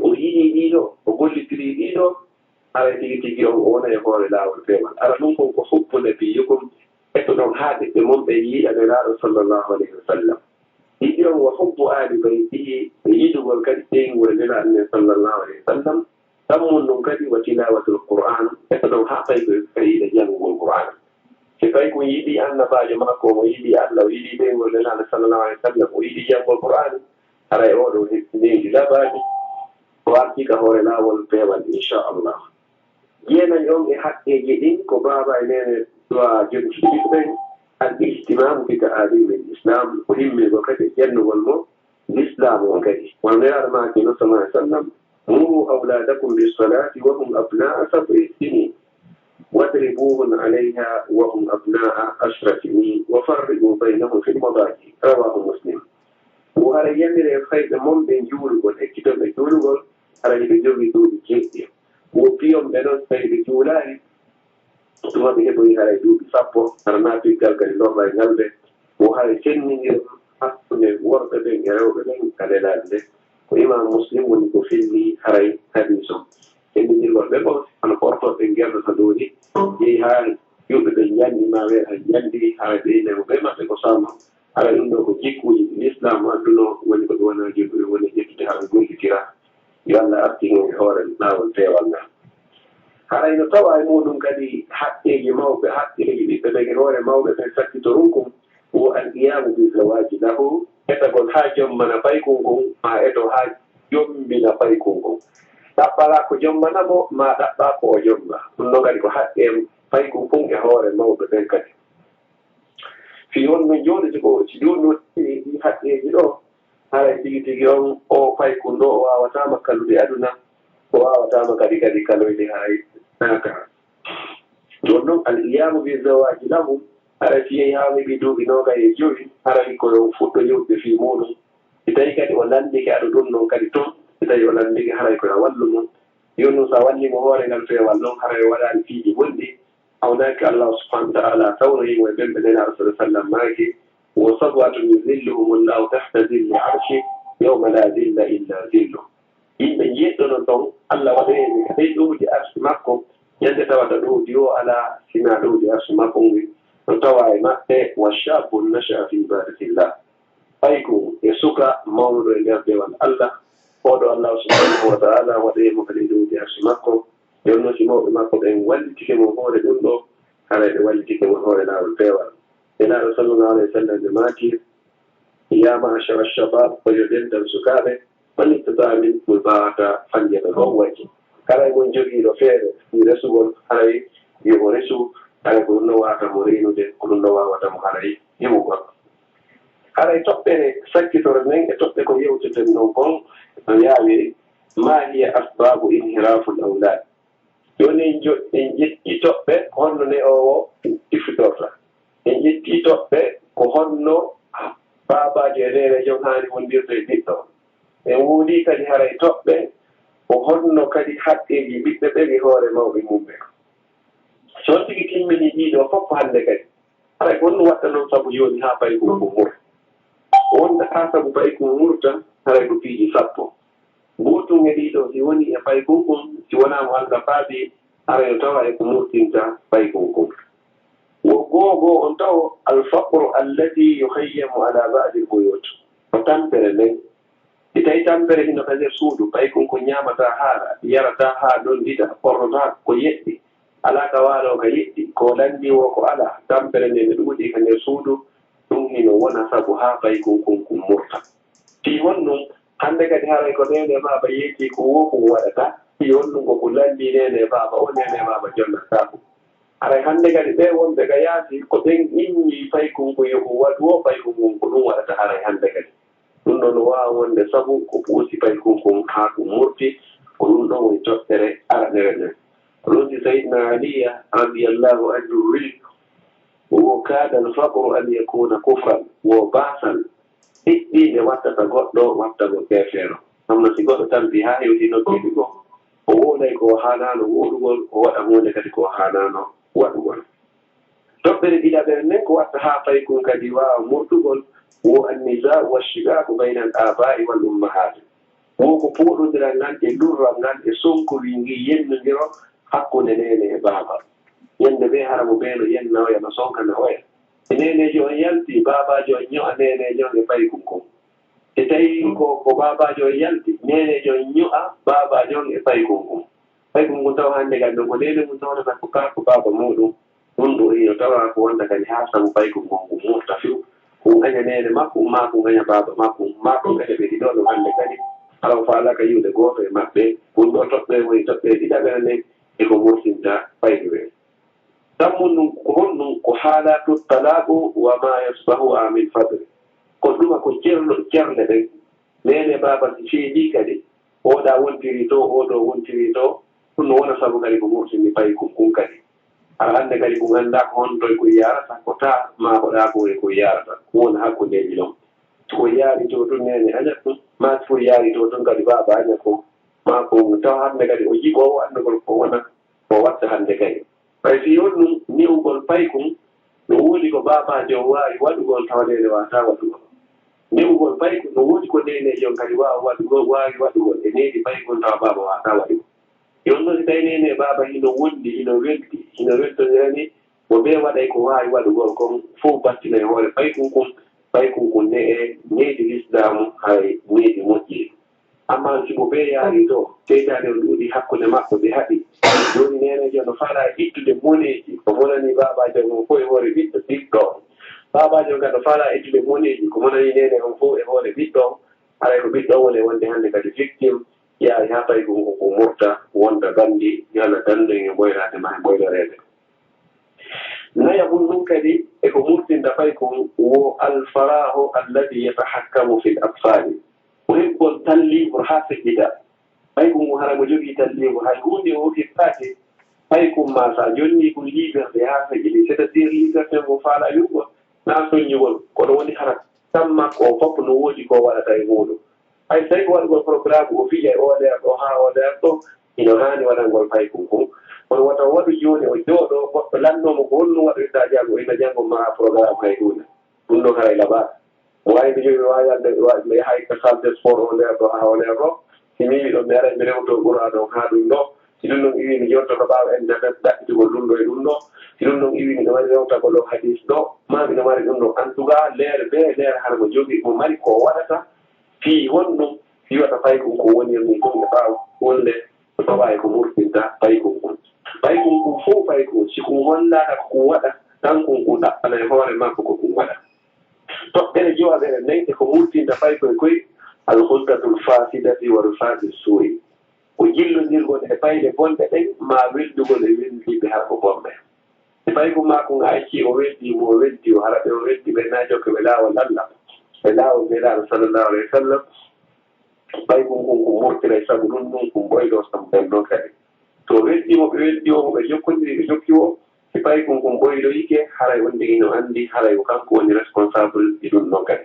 o yiɗii ɗii ɗoo, o gollitirii ɗii ɗoo, haray tigi tigi on o wona e hoore laawol peewal. Hara ɗum kon ko hubbu nabiyyikum, etoɗon haa ɓiɓɓe mon ɓen yiɗa Nelaaɗo sallallahu alayhi wa sallam. Ɗiɗi on, wa hubbu aali baytihi, e yiɗugol kadi ɓeynguure Nelaaɗo men sallallahu alayhi wa sallam. Ɗammun ɗum kadi wa tilawatul Qur'an, etoɗon haa paykun kadi yiɗa janngugol Qur'an. Si paykun yiɗii annabaajo makko, o yiɗii Allah, o yiɗii ɓeynguure Nelaaɗo sallallahu alayhi wa sallam, o yiɗii janngugol Qur'an, haray oo ɗoo needi labaaɗi, o artii ka hoore laawol peewal, inchallah. Jeenayi on e haqqeeji ɗin ko baaba e neene du'a jontiri ɓiɓɓe, al ihtimamu bi ta'alimil Islam, ko himmirgol kadi e jannugol mo Lislaamu on kadi. Wano Nelaaɗo maaki non sallallahu alayhi wa sallam, "Muru awladakum bis salati wa hum abna'a sab'i sinin, wadribuhum alayha wa hum abna'a ashra sinin, wa farriqu baynahum fil madaji." Rawahu Muslim. Ko hara yamire fayɓe mon ɓe juulugol, ekkiton ɓe juulugol, hara hiɓe jogii duuɓi jeeɗiɗi. Wo piyon ɓe non, so tawii ɓe juulaali, Tuma ɓe heɓoyi haray duuɓi sappo, hara naa piggal kadi lorray ngal ɓe. Wo haray sennindir hakkunde worɓe ɓen e rewɓe ɓen ka lelaade nde. Ko Imam Muslim woni ko filli haray hadiis on. Sennindirgol ɓe ɓon, hono portooɓe ɓen gerdata ɗoo ni, yehi haa juuɓe ɓen njanndi, maa weeɓa njanndi, haray ɓe innay mo ɓe maɓɓe ko saama. Haray ɗum ɗoo ko jikkuuji ɗi Lislaam addunoo, woni ko ɓe wonaa juulɓe, ɓe woni ƴettude haray gollitira. Yo Allah artin en e hoore laawol peewal ngal. Haray no tawaa e muuɗum kadi haqqeeji mawɓe, haqqeeji ɓiɓɓe ɓen e hoore mawɓe ɓen sakkitorun kun, wo al qiyaamu bi zawaaji lahu, etagol haa jommana paykun kun, maa eto haa jommina paykun kun. Ɗaɓɓa alaa ko jommana mo, maa ɗaɓɓa ko o jomma. Ɗum ɗon kadi ko haqqe paykun kun e hoore mawɓe ɓen kadi. Fii honɗun jooɗi ko si ɗum ɗoo ɗi haqqeeji ɗoo, haray tigi tigi on o paykun ɗoo o waawataama kalude aduna, o waawataama kadi kadi kaloyde haray naaka. Ɗum ɗon al qiyaamu bi zawaaji lahum, haray si yehi haa heɓi duuɓi noogay e jowi, haray ko yo fuɗɗo yewtude fii muuɗum. Si tawii kadi o lanndike ado ɗum ɗon kadi ton, si tawii o lanndike haray ko yo wallu mo. Yonnu si a wallii mo hoore ngal peewal non, haray o waɗaali piiji bonɗi, a wonaaki Allah subhaanahu wa ta'aalaa tawnoyi mo e ɓen ɓe Nelaaɗo sallallaahu alayhi wa sallam maaki, wo sab'atun yuzilluhumullaahu tahta zilli arshi yawma laa zilla illa zilluh. Yimɓe njeɗɗo non ton, Allah waɗoyi ɓe ka ley ɗowdi arshi makko, ñande tawata ɗowdi o alaa sinaa ɗowdi arshi makko ngun, no tawaa e maɓɓe, wa shabbun nasha'a fi ibadatillah. Paykun e suka mawnuɗo e nder dewal Allah, oo ɗoo Allah subhaanahu wa ta'aalaa waɗoyi mo ka ley ɗowdi arshi makko. Jooni non si mawɓe makko ɓen wallitike mo hoore ɗum ɗoo, haray ɓe wallitike mo hoore laawol peewal. Nelaaɗo sallallaahu alayhi wa sallam ɓe maaki, yaa ma'ashara shabaab, ko yo dental sukaaɓe, man istata'a minkum, mo baawata fanndeede ɗoo waɗi. Kala e mon jogiiɗo feere fii resugol, haray yo o resu, haray ko ɗum ɗoo waawata mo reenude, ko ɗum ɗoo waawata mo haray heɓugol. Haray toɓɓere sakkitore nden e toɓɓe ko yewteten ɗon kon no yaawiri, maa hiya asbaabu inhiraaful awlaad? Jooni en jo-, en ƴetti toɓɓe ko honno ne'oowo iffitorta. En ƴetti toɓɓe ko honno baabaajo e neeneejo haani wondirde e ɓiɗɗo. En woodii kadi haray toɓɓe ko honno kadi haqqeeji ɓiɓɓe ɓen e hoore mawɓe mum ɓen. Si on tigi timminii ɗii ɗoo fof hannde kadi, haray ko honɗum waɗta non sabu jooni haa paykun kun murta? Ko wonta haa sabu paykun murta, haray ko piiji sappo. Gootun e ɗii ɗoo, si wonii e paykun kun, si wonaa mo Allah faabii, haray no tawa e ko murtinta paykun kun. Wo goo goo on tawo, al faqru allati yukhayyamu ala ba'dil buyut. Ko tampere nden. Si tawii tampere hino ka nder suudu, paykun kun ñaamataa haara, yarataa haa ɗonɗita, ɓornotaa ko yeɗɗi, alaa ka waaloo ka yeɗɗi, ko lanndii woo ko alaa, tampere nden no ɗuuɗi ka nder suudu, ɗum hino wona sabu haa paykun kun kun murta. Fii honɗum? Hannde kadi haray ko neene baaba yeetii ko woo kun waɗata, fii honɗum ko kun lanndii neene baaba, o neene baaba jonnataako. Haray hannde kadi ɓee wonɓe ka yaasi, ko ɓen inni paykun kun yo kun waɗu woo, paykun kun ko ɗum waɗata haray hannde kadi. Ɗum ɗoo no waawa wonde sabu ko ɓoosi paykun kun haa kun murti, ko ɗum ɗoo woni toɓɓere aranere nden. Ko ɗum si Sayyidina Aliya radiyallaahu anhu wi'i, wo kaada al faqru an yakuna kufran, wo baasal hiɗɗiinde wattata goɗɗo wattagol keefeero. Kono si goɗɗo tampii haa hewti nokkeeli goo, o wooday ko o haanaano woodugol, o waɗa huunde kadi ko o haanaano waɗugol. Toɓɓere ɗiɗaɓere nden ko watta haa paykun kadi waawa murtugol, wo annizaa'u wa shiqaaqu bayna al aabaa'i wal ummahaati. Wo ko pooɗondiral ngal e lurral ngal e sonkowi ngi yennondiro hakkunde neene e baaba. Ñande bee hara mo bee no yenna oya, no sonkana oya. E neeneejo on yalti, baabaajo on ño'a neeneejo on e paykun kon. E tawi ko, ko baabaajo on yalti, neeneejo on ño'a baabaajo on e paykun kon. Paykun kon tawa hannde kadi non ko neene mun tawata ko kaa ko baaba muuɗum. Ɗum ɗoo hino tawa ko wonta kadi haa sabu paykun kon kun murta few. Kun aña neene makko, maa kun aña baaba makko, maa kun aña ɓe ɗiɗo ɗon hannde kadi. Hara o faalaaka yi'ude gooto e maɓɓe. Kun ɗoo toɓɓe woni toɓɓe ɗiɗaɓere nden e ko murtinta payɗuɓe. Tammun ɗum ko honɗum? Ko haalatu talaaku wa maa yasbahu min fadli. Ko ɗuma ko cerlo, cerle ɗen. Neene baaba si feeñii kadi, oɗa wontiri to, oɗo wontiri to, ɗum no wona sabu kadi ko murtini paykun kun kadi. Hara hannde kadi kun anndaa ko honto e kun yaarata, ko taa maa ko ɗaa ko e kun yaarata. Ɗum wona hakkundeeji ɗon. Si ko yaari to tun neene añat ɗum, maa si ko yaari to tun kadi baaba añat ko. Maa ko tawa hannde kadi o jiboowo anndugol ko wona, ko watta hannde kadi. Ɓay si honɗum paykun, no woodi ko baabaajo on waawi waɗugol tawa neene waawataa waɗugol. Ne'ugol paykun, no woodi ko neeneejo on kadi waawa waɗugol, waawi waɗugol e needi paykun tawa baaba waawataa waɗugol. Jooni non, si tawii neene e baaba hino wondi, hino welti, hino weltondirani, mo ɓe waɗay ko waawi waɗugol kon fow battina e hoore paykun kun, paykun kun ne e needi lislaamu, hay needi moƴƴiri. Ammaa si mo ɓe yaari to, seytaane on ɗuuɗi hakkunde maɓɓe, ɓe haɗi. Jooni neeneejo no faalaa ittude moneeji, ko monani baabaajo on fow e hoore ɓiɗɗo, ɓiɗɗo on. Baabaajo on kadi no faalaa ittude moneeji, ko monani neene on fow e hoore ɓiɗɗo on. Haray ko ɓiɗɗo on woni wonde hannde kadi victime, yaari haa paykun kun murta, wonda bandi, yo Allah dandu en e ɓoyraade maa e ɓoyroreede. Nayahun ɗun kadi e ko murtinta paykun wo alfarahu alladi yatahakkamu fil atfali. Ko heɓugol tan livre haa feƴƴita. Paykun ngun hara mo jogii tan livre, hay huunde o hokirtaake paykun maa sa jonni kun livre ɗe haa feƴƴiti. C'est-à-dire livre ɗen ko faalaa wi'ugol naa soññugol, kono woni hara tan makko o fof no woodi ko waɗata e muuɗum. Hay so tawi ko waɗugol programme o fija e oo leer ɗo haa oo leer ɗo, hino haani waɗangol paykun kun. Kono wata o waɗu jooni o jooɗo goɗɗo lannoo mo ko honno waɗoyta janngo, ina janngo maa programme hay huunde. Ɗum ɗo haray laɓaaka. Mo waawi ɓe jowi mi waawi alde mi yahay ka salle de sport o leer ɗo haa o leer ɗo. Si mi wi ɗon mi aray mi rewto Qur'an on haa ɗum ɗo. Si ɗum ɗon iwi mi yottoto ɓaawo internet ɗaɓɓitugol ɗum ɗo e ɗum ɗo. Si ɗum ɗon iwi miɗo mari rewtagol ɗo hadis ɗo, maa miɗo mari ɗum ɗo. En tout cas, leer bee leer hara mo jogi mo mari ko waɗata fii honɗum fii wata paykun ko wonirni ɗum e ɓaawo wonde ko tawa e ko murtinta paykun kun. Paykun kun fow paykun si kun hollaaka ko kun waɗa, kankun kun ɗaɓɓana e hoore makko ko kun waɗa. Toɓɓere jowaɓere nden e ko murtinta paykoy koy, al khultatul fasidati wa rifaqi su'i. Ko jillondirgol e payɗe bonɗe ɗen, maa weldugol e weldiiɓe harko bonɓe. E paykun maa kun a accii o weldi mo o weldi o, hara ɓe o weldi ɓe naa jokke ɓe laawol Allah, ɓe laawol Nelaaɗo sallallahu alayhi wa sallam. Paykun kun ko murtiray sabu ɗum, ɗum kun ɓoyɗo sabu ɓen ɗon kadi. So weldi mo ɓe weldi o, mo ɓe jokkondiri ɓe jokki o, si paykun kun ɓoyɗoyike, haray on tigi no anndi, haray ko kanko woni responsable e ɗum ɗon kadi.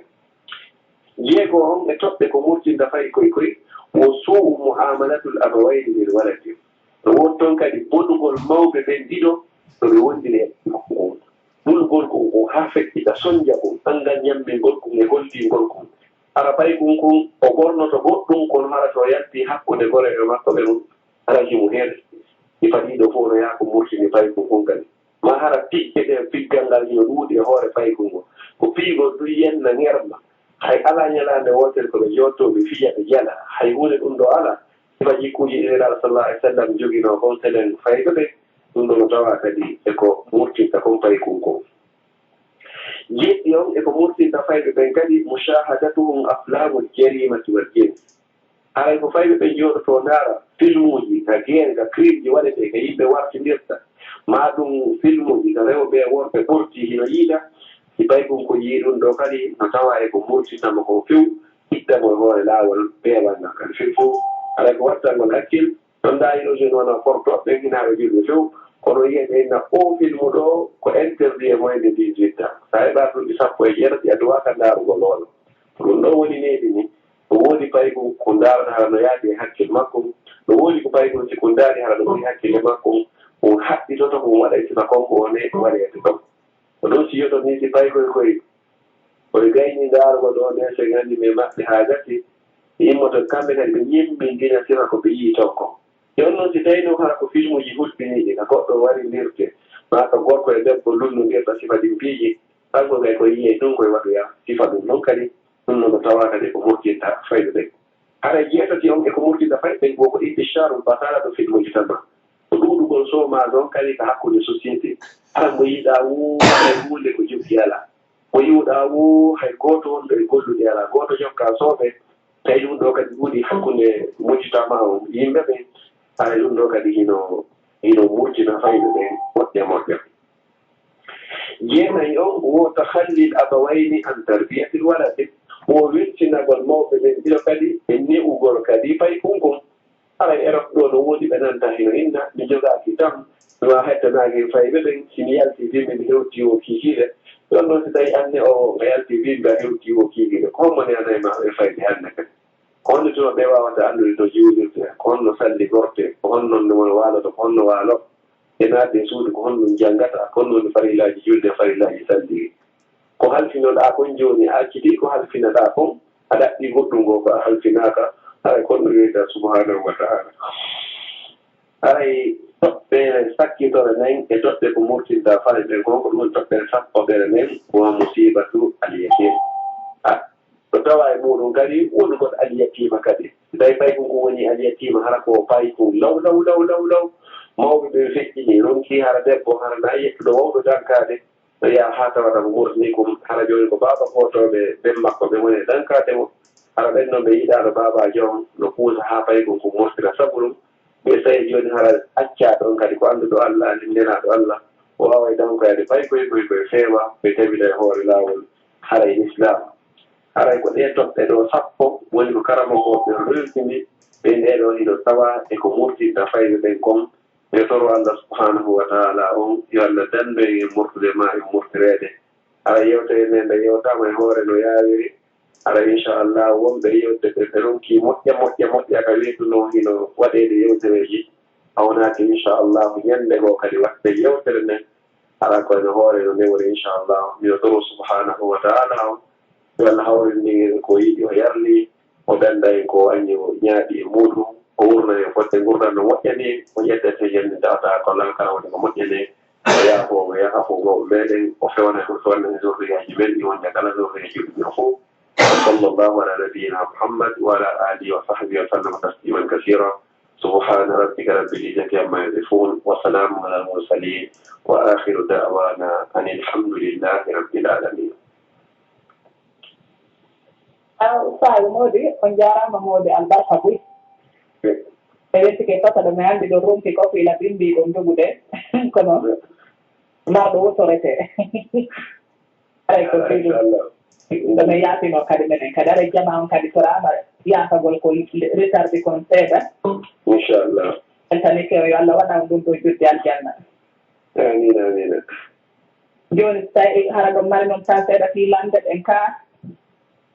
Jeego on e toɓɓe ko murtinta fay koy koy, wo su'u mu'amalatul abawayni lil waladi. No woodi ton kadi bonugol mawɓe ɓen ɗiɗo no ɓe wondiri e makko on. Ɗum gorko on haa feƴƴita, sonja kun, anngal ñammingol kun e hollingol kun. Hara paykun kun, o ɓornoto goɗɗum, kono hara so o yalti hakkunde goreyɓe makko ɓen, hara himo heen. Ɗi fadiiɗo fof no yaha ko murtini paykun kun kadi. Maa hara pigge ɗe, piggal ngal hino ɗuuɗi e hoore paykun ngun. Ko piigol ɗum yenna ŋerma. Hay alaa ñalaande wootere ko ɓe jooɗtoo ɓe fija ɓe jala. Hay huunde ɗum ɗo alaa. Sifa jikkuuji ɗi Nelaaɗo sallallahu alayhi wa sallam joginoo kon senen fayɓe ɓen, ɗum ɗo no tawaa kadi e ko murtinta kon paykun kon. Jeɗɗi on e ko murtinta fayɓe ɓen kadi, mushahadatuhum aflamul jarimati wal jins. Haray ko fayɓe ɓen jooɗotoo ndaara filmuuji ka geere, ka crime ji waɗetee, ka yimɓe wartindirta, maa ɗum filmuuji ka rewɓe e worɓe ɓorti hino yiida, si paykun ko yii ɗum ɗo kadi no tawaa e ko murtinta mo kon few, itta mo e hoore laawol beewal ngal kadi few fow. Haray ko wattangol hakkil, ɗon ndaa yiɗo jooni wona porto ɓen hinaaɓe julɓe few, kono yiyen ɓe inna oo filmu ɗo ko interdit e moins de dix-huit ans. So a heɓaa duuɓi sappo e jeetati a duwaaka ndaarugol oolo. Ko ɗum ɗo woni needi ni. No woodi paykun ko ndaarata hara no yaadi e hakkil makko. No woodi ko paykun si kun ndaari hara no ɓuri hakkille makko. Kun haɗɗitoto kun waɗa e sifa kon ko woni waɗeede ɗon. Ko ɗum si yoto ni si paykoy koy koy gayni ndaarugol ɗo nden so ɓe nganndi ɓe maɓɓe haa gasi. Ɓe immoto kamɓe kadi ɓe ñemmbindina sifa ko ɓe yii ton kon. Jooni non si tawii non hara ko filmuuji hulɓiniiɗi ka goɗɗo warindirte, maa ka gorko e debbo lunnondirta sifa ɗin piiji, kanko kay ko yiyee ɗum koye waɗoya sifa ɗum non kadi, ɗum non no tawaa kadi ko murtinta fayɓe ɓen. Haray jeetati on e ko murtinta fayɓe ɓen, ko ko intishaarul basaala ɗo fil mujtama. Ko ɗuuɗugol chômage on kadi ka hakkunde société. Hara mo yiɗaa woo hay huunde ko jokki alaa. Mo yiɗaa woo hay gooto wonɗo e gollude alaa. Gooto jokkaa sooɓe. Tawi ɗum ɗo kadi ɗuuɗi hakkunde mujtama on, yimɓe ɓen. Haray ɗum ɗo kadi hino, hino murtina fayɓe ɓen moƴƴa moƴƴa. Jeenayi on wo takhallil abawayni an tarbiyatil waladi, wo weltinagol mawɓe ɓen ɗiɗo kadi e ne'ugol kadi paykun kun. Haray Erop ɗo no woodi ɓe nanta hino inna, mi jogaaki tan, mi waawaa hettanaaki fayɓe ɓen, si mi yalti bimbi mi hewti wo kiikiiɗe. Ɗon ɗon si tawi an ne o nga yalti bimbi a hewti wo kiikiiɗe, ko hombo neanay ma ɓe fayɓe hannde kadi? Ko honno tuma ɓe waawata anndude no juulirte, ko honno salligorte, ko honno no waaloto, ko honno waalo? E naati e suudu ko honɗum janngata, ko honno woni farillaaji julde, farillaaji salli. Ko halfinoɗaa kon jooni, a acciti ko halfinaɗaa kon, a ɗaɓɓi goɗɗum goo ko a halfinaaka, haray ko honno wi'etaa subhaanahu wa ta'ala. Haray toɓɓere sakkitore nden e toɓɓe ko murtinta fare ɓen kon, ko ɗum woni toɓɓere sappoɓere nden, wa musibatu al-yatim. A, ɗo tawa e muɗum kadi wonugol al-yatima kadi. Tawi paykun kun woni al-yatima, hara ko paykun law, law, law, law, law. Mawɓe ɓen feƴƴini, ronki hara debbo, hara na yettuɗo wawɗo dankaade. No yaha haa tawata ko murtini kun, hara jooni ko baaba gootooɓe ɓen makko ɓen woni e dankaade mo. Hara ɓen non ɓe yiɗaano baabaajo on, no puusa haa paykun kun murtina. Sabu ɗum, ɓe tawi jooni hara accaa ɗon kadi ko annduɗo Allah, nenaaɗo Allah, o waaway dankoyaade paykoy koy koy feewa, ɓe tabita e hoore laawol haray Lislaam. Haray ko ɗee toɓɓe ɗoo sappo woni ko karamokooɓe ɓen rewtini, ɓe ndee ɗoo hino tawa e ko murtinta fayɓe ɓen kon. Ɓe toro Allah subhanahu wa ta'ala on, yo Allah dandu en e murtude maa e murtireede. Hara yewtere nden nde yewtaama e hoore no yaawiri. Hara inchallah wonɓe yewde ɓe, ɓe ronki moƴƴa, moƴƴa, moƴƴa ka weetunoo hino waɗeede yewtereeji. Hawnaaki inchallah ñannde goo kadi waɗde yewtere nden. Hara ko ene hoore no newori inchallah. Miɗo toro subhanahu wa ta'ala on, yo Allah hawrindin en ko yiɗi o yarli, o danda en ko añi o ñaaɗi e muɗum, o wurna en fodde ngurdam no moƴƴani, o ƴetta e jannde tawata ko lankara woni ko moƴƴani, o yaafo, o yaafo mawɓe meɗen, o fewana en, o fewana en zurriyaaji men, ɗi wonde kala zurriya julɓe o fof. Sallallahu ala nabiyyina Muhammad wa ala alihi wa sahbihi wa sallam tasliman kasira. Subhana rabbika rabbil izzati amma yasifun, wa salamun ala al mursalin, wa akhiru da'wana anil hamdulillahi rabbil alamin. Aw, Saare Moodi, on njaaraama Moodi, albarka buy. E wettike fota ɗo mi anndi ɗo ronki ko fiila bimbi ɗon dogude. Kono, ma ɗo wotorete. Aray ko fiilu. Ɗo mi yaafino kadi menen kadi. Aray jama on kadi toraama yaafagol ko retardé kon seeɗa. Inchallah. Weltanike o yo Allah waɗa on ɗum ɗo joddi aljanna. Amina, amina. Jooni, so tawi hara ɗon mari noon tan seeɗa fii lande ɗen ka.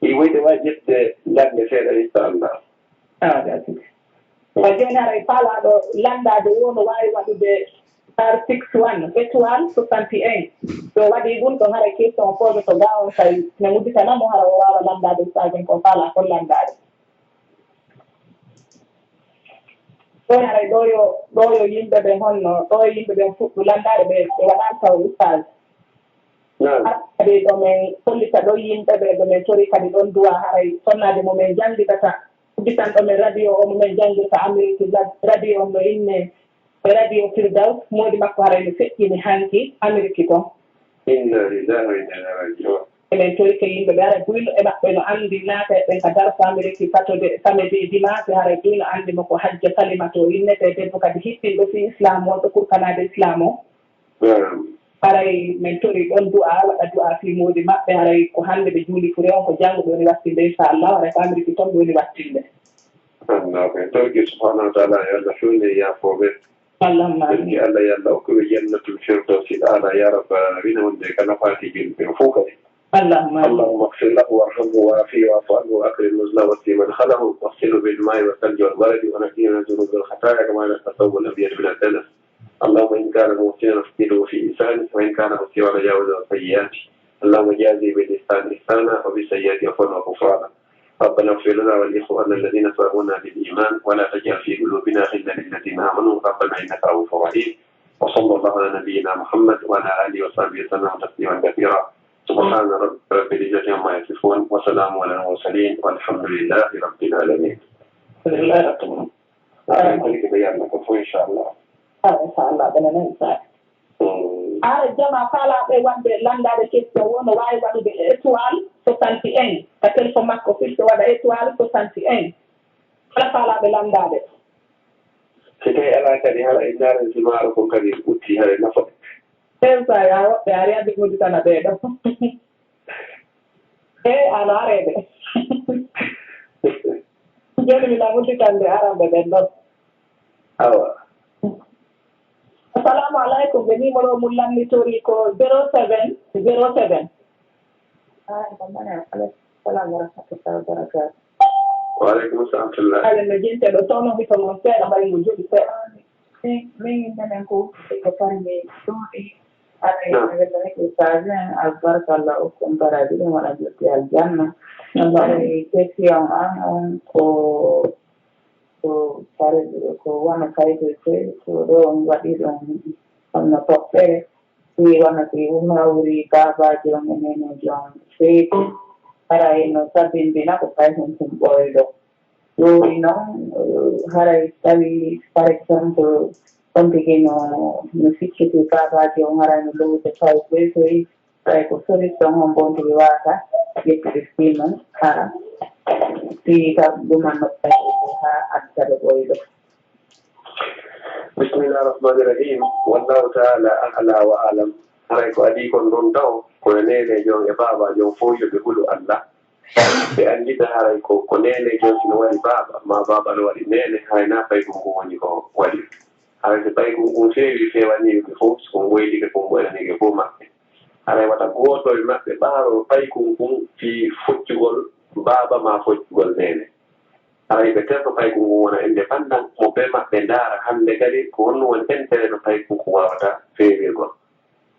I woyde wawi ƴettude lande seeɗa, inchallah. Ah, merci. Ko jooni hara e faalaaɗo landaade woo no waawi waɗude star six one, étoile soixante et un. So waɗii ɗum ɗon hara question o poojo to gaawo on tawi ne udditana mo hara o waawa landaade ustaajen ko faalaa kon landaade. Ɗo haray ɗo yo ɗo yo yimɓe ɓen honno ɗo yo yimɓe ɓen fuɗɗu landaade ɓe ɓe waɗaali taw ustaas. Kadi ɗo men hollita ɗo yimɓe ɓe ɗo men tori kadi ɗon duwa haray sonnaade mo men janngidata udditan ɗo men radio o mo men janngirta Amérique radio on no inne e radio Firdaws moodi makko haray no feƴƴini hanki Amérique ton. Inna lillahi wa inna ilayhi raji'un. Enen torike yimɓe ɓe ara buyno e maɓɓe no anndi naata e ɓen ka darsa Ameriki satode samedi dimanche haray buyno anndi mo ko hajja salimata o innete debbo kadi hiɓɓinɗo fii islam on ɗo kurkanaade islam o. Haray men tori ɗon du'a waɗa du'a fii moodi maɓɓe haray ko hannde ɓe juuli fure on ko janngo ɓe woni wattinde inchallah haray ko Ameriki ton ɓe woni wattinde. Annaaɓe torki subhanahu wa taala yo Allah fewne e yaafooɓe. Allahumma Torki Allah yo Allah okku ɓe jannatul firdawsi aala ya rabbal alamina wonde ka nafaati julɓe ɓen fof kadi. Allahumma اللهم اغفر له وارحمه وعافه واعف عنه وأكرم نزله وسع مدخله واغسله بالماء والثلج والبرد ونقه من الذنوب والخطايا كما ينقى الثوب الأبيض من الدنس. اللهم إن كان محسنا فزده في إحسانه وإن كان مسيئا تجاوز عن سيئاته. اللهم جازه بالإحسان إحسانا وبالسيئات عفوا وغفرانا. ربنا اغفر لنا ولإخواننا الذين سبقونا بالإيمان ولا تجعل في قلوبنا غلا للذين آمنوا ربنا إنك رؤوف رحيم. وصلى الله على نبينا محمد وعلى آله وصحبه وسلم تسليما كثيرا. سبحان ربك رب العزة عما يصفون وسلام على المرسلين والحمد لله رب العالمين. Amin. Ko ɗum ko yaadno ko fof, inchallah. Ah, inchallah, ɓe nana inchallah. Ara jama faalaaɓe wonde lanndaade question woo no waawi waɗude étoile soixante et un ka téléphone makko firti waɗa étoile soixante et un. Kala faalaaɓe lanndaade. Si tawi alaa kadi hara e ndaaren si maaro kon kadi ɓutti hara nafa. Ɓen sa ya woɓɓe ari addi godi tana ɓee ɗo. E ano areede. Jooni mi na udditande aranɓe ɓen ɗon. Awa. Assalamu alaikum, ɓe numéro mum lannitori ko zéro seven zéro seven. Ay ko mane alaikum salam wa rahmatullahi wa barakatuh. Wa alaikum salam tullah. Ala no jinte ɗo tono hito mon seeɗa mbayi mo jodi seeɗa. Min, min menen ko wuttude ko parmi ɗuuɗi. Aray, no. Ɓe weltanike ustaas en, albarka Allah okku on baraaji ɗin wona jotti aljanna. Allah. Aray, question an on ko, ko pare, ko wona kayte ko ɗo on waɗi ɗon, honno toɓɓere, si wona si hawri baabaajo on e neneejo on seedi, aray no sabinbina ko paykun kun ɓooyɗo. Ɗum noon, eh, haray tawi, par exemple, on tigi no, no sikkiti baabaajo on haray no lowude tawi ɓeytoyi, tawi ko solution hombo on tigi waawata ƴettude fii mum, hara fii ka ɗuman no tawi ko haa adda ɓe ɓoyɗo. Bismillah rahmani rahim. Wallahu ta'ala a'la wa a'lam. Haray ko adii kon ɗon taw, ko e neneejo on e baabaajo on fow yo ɓe hulu Allah. Ɓe anndita haray ko, ko neene joom si no waɗi baaba, maa baaba no waɗi neene, haray naa paykun kun woni ko waɗi. Haray si paykun kun feewi, feewaniiɓe ɓe fow, si kun ɓoydike kun ɓoynaniike fow maɓɓe. Haray wata gooto e maɓɓe ɓaaro paykun kun fii foccugol baaba maa foccugol neene. Haray ɓe terto paykun kun wona indépendant, mo ɓe maɓɓe ndaara hannde kadi ko honno woni intérêt no paykun kun waawata feewirgol.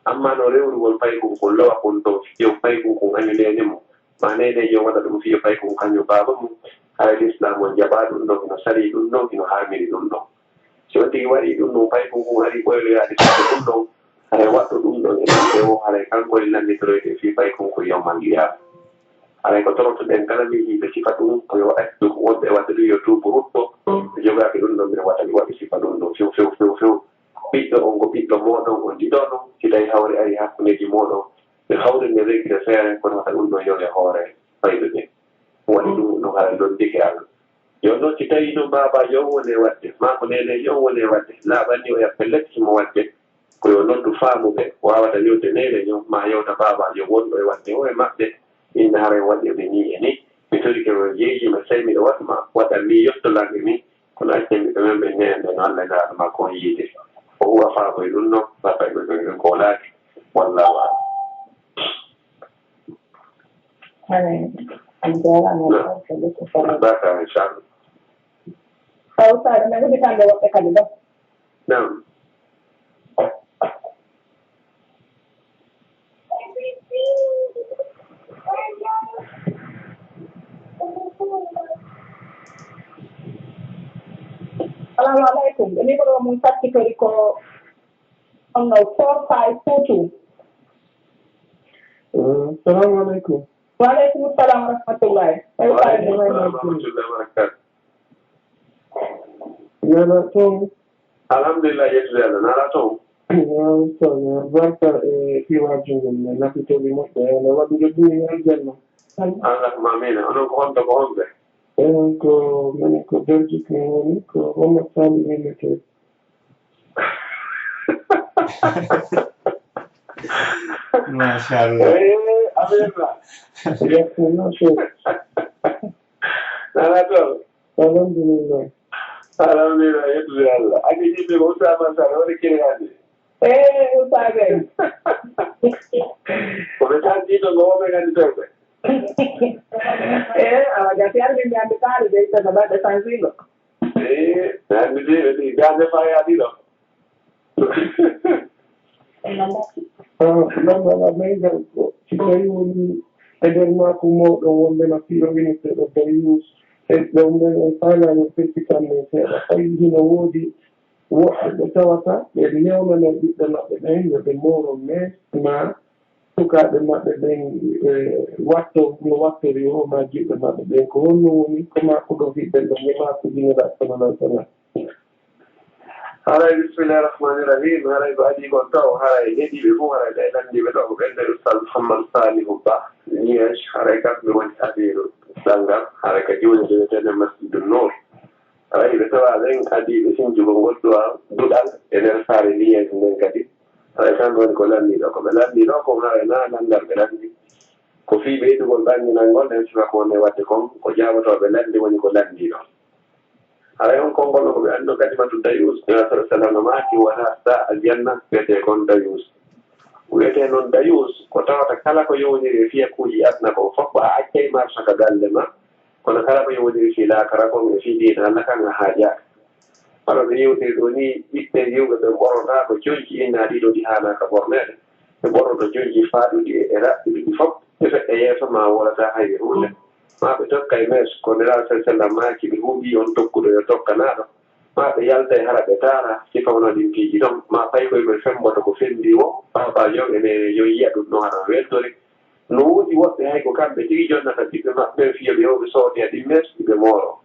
Ammaa no rewrugol paykun kun lowa kun ɗon, fiyo paykun kun añu neene mum, maa neeneejo on waɗa ɗum fiyo paykun kun añu baaba mum, haray Lislaam on jaɓaa ɗum ɗon, hino salii ɗum ɗon, hino haamiri ɗum ɗon. Si on tigi waɗii ɗum ɗon, paykun kun arii ɓoyloyaade sifa ɗum ɗon, haray waɗɗo ɗum ɗon e maɓɓe o, haray kanko woni lannditoroyɗo e fii paykun kun yawmal qiyaama. Haray ko torotoɗen kala miijiiɓe sifa ɗum, ko yo accu wonɓe waɗde ɗum, yo tuubu rutto, ɓe jogaaki ɗum ɗon, mbiɗa waɗa mi waɗi sifa ɗum ɗon few, few, few, few. Ɓiɗɗo on ko ɓiɗɗo mooɗon, on ɗiɗo non. Si tawi hawre ari hakkundeeji mooɗon, ɓe hawrinde regire feere, kono wata ɗum ɗon yowe hoore fayɓe ɓen. Waɗi ɗum ɗon haray londike Allah. Yo non si tawi non baabaajo on woni e waɗde, maa ko neeneejo on woni e waɗde, laaɓanii o ya pellet himo waɗde, ko yo noddu faamuɓe, waawata yewde neeneejo, maa yewta baabaajo wonɗo e waɗde o e maɓɓe, inna haray waɗirde nii e nii, mi torike on jeeji ma, si tawi miɗo waɗu ma, waɗan nii yottolanke nii, kono accen ɓiɓɓe men ɓe neene no Allah e Nulaaɗo makko on yiide. O huwa faabo e ɗum ɗon, battagol ɓe ɓen ko wolaaki. Wallaahu a'lam. Amin. On jaaraama. Naam. Barka, inchallah. Hawsaare men, huɓɓitande woɓɓe kadi ɗo. Naam. Salamu aleykum. Ɓe numéro mum sakkitori ko on no four five two two. Eh, salamu aleykum. Wa aleykum salam wa rahmatullahi. Wa aleykum salam wa rahmatullahi wa barakatuh. Nana toon. Alhamdulillah, yettude Allah. Nana toon. Nana toon. Barka e piwa jungol men. Nafi tobi moƴƴo. Yo Allah waɗu nde buri aljanna. Allahumma amiin. Onon ko honto ko honɓe? Enen ko, minen ko Belgique min woni, ko Mamadou Sall innetee. Machallah. Eh, amin. Merci, merci. Nana toon. Alhamdulillah. Alhamdulillah, yettude Allah. Ake yimɓe ko Oustaz Mansara, woni kiri hannde. Eh, Oustaz en. Ko ɓe tan ɗiɗo ko woɓɓe nganndi tawɓe. Eh, awa gati ar min nganndi taade de, kono ɓaɗɗo sansingo. Eh, nganndi de, ɓe ɗi gande faya ɗiɗo. Ah, non, non, non, mais ko, si tawi woni e nder makko mawɗo wonde no fiyo winirte ɗo Darius, e ɗo men en faalaani firtitan men seeɗa. Fay hino woodi woɓɓe ɓe tawata ɓe newnanan ɓiɓɓe maɓɓe ɓen, yo ɓe mowro, mais ma sukaaɓe maɓɓe ɓen, e, watto no wattori o, ma jiɓɓe maɓɓe ɓen. Ko honno woni, ko ma ko ɗo fiɗɗen ɗo, ne ma ko dina ɗa kono non kono. Haray, bismillahi rahmani rahim. Haray ko adii kon taw, haray heɗiiɓe fof, haray ɓe lanndiiɓe ɗo, ko ɓen nder Oustaz Mouhammad Salihu Ba, Liège, haray kamɓe woni affaire Sanngar, haray ka jooni ɓe wiyetee Masjidun Nour. Haray ɓe tawa ɓen adii ɓe sincugol ngol du'a, duɗal e nder saare Liège nden kadi. Haray kamɓe woni ko lanndii ɗo. Ko ɓe lanndii ɗo kon, haray naa lanndal ɓe lanndii. Ko fii ɓeydugol ɓannginangol nden sifa ko woni e waɗde kon, ko jaabotooɓe lanndii woni ko lanndii ɗon. Haray on konngol no ko ɓe anndi no kalimatu dayus, Nulaaɗo sallallahu alaihi wasallam no maaki, wonaa sa aljanna wiyetee kon dayus. Wiyetee non dayus, ko tawata kala ko yowondiri e fiyakuuji aduna kon fof, ko a accay marsa ka galle ma, kono kala ko yowondiri fii laakara kon e fii diina Allah kan a haajaaka. Hara ɓe yewtiri ɗo ni, ɓiɓɓe rewɓe ɓe ɓornotaako coñci innaa ɗiɗo ɗi haanaaka ɓorneede. Ɓe ɓornoto coñci faaɗuɗi e, e raɓɓiɗuɗi fof, ɓe feƴƴa yeeso ma wolataa hay e huunde. Ma ɓe tokka e mees, ko Nelaaɗo sallallaahu alayhi wa sallam maaki, ɓe huuɓi on tokkuɗo yo tokkanaaɗo. Ma ɓe yalta e hara ɓe taara, si fawna ɗin piiji ɗon. Ma fay koye koye femmboto ko femmbi wo, ɓaaɓaajo on ene yo yiya ɗum no hara weltori. No woodi woɓɓe hay ko kamɓe tigi jonnata ɓiɓɓe maɓɓe ɓen, fiyo ɓe yo ɓe soodoya ɗin mees, ɓe mooro.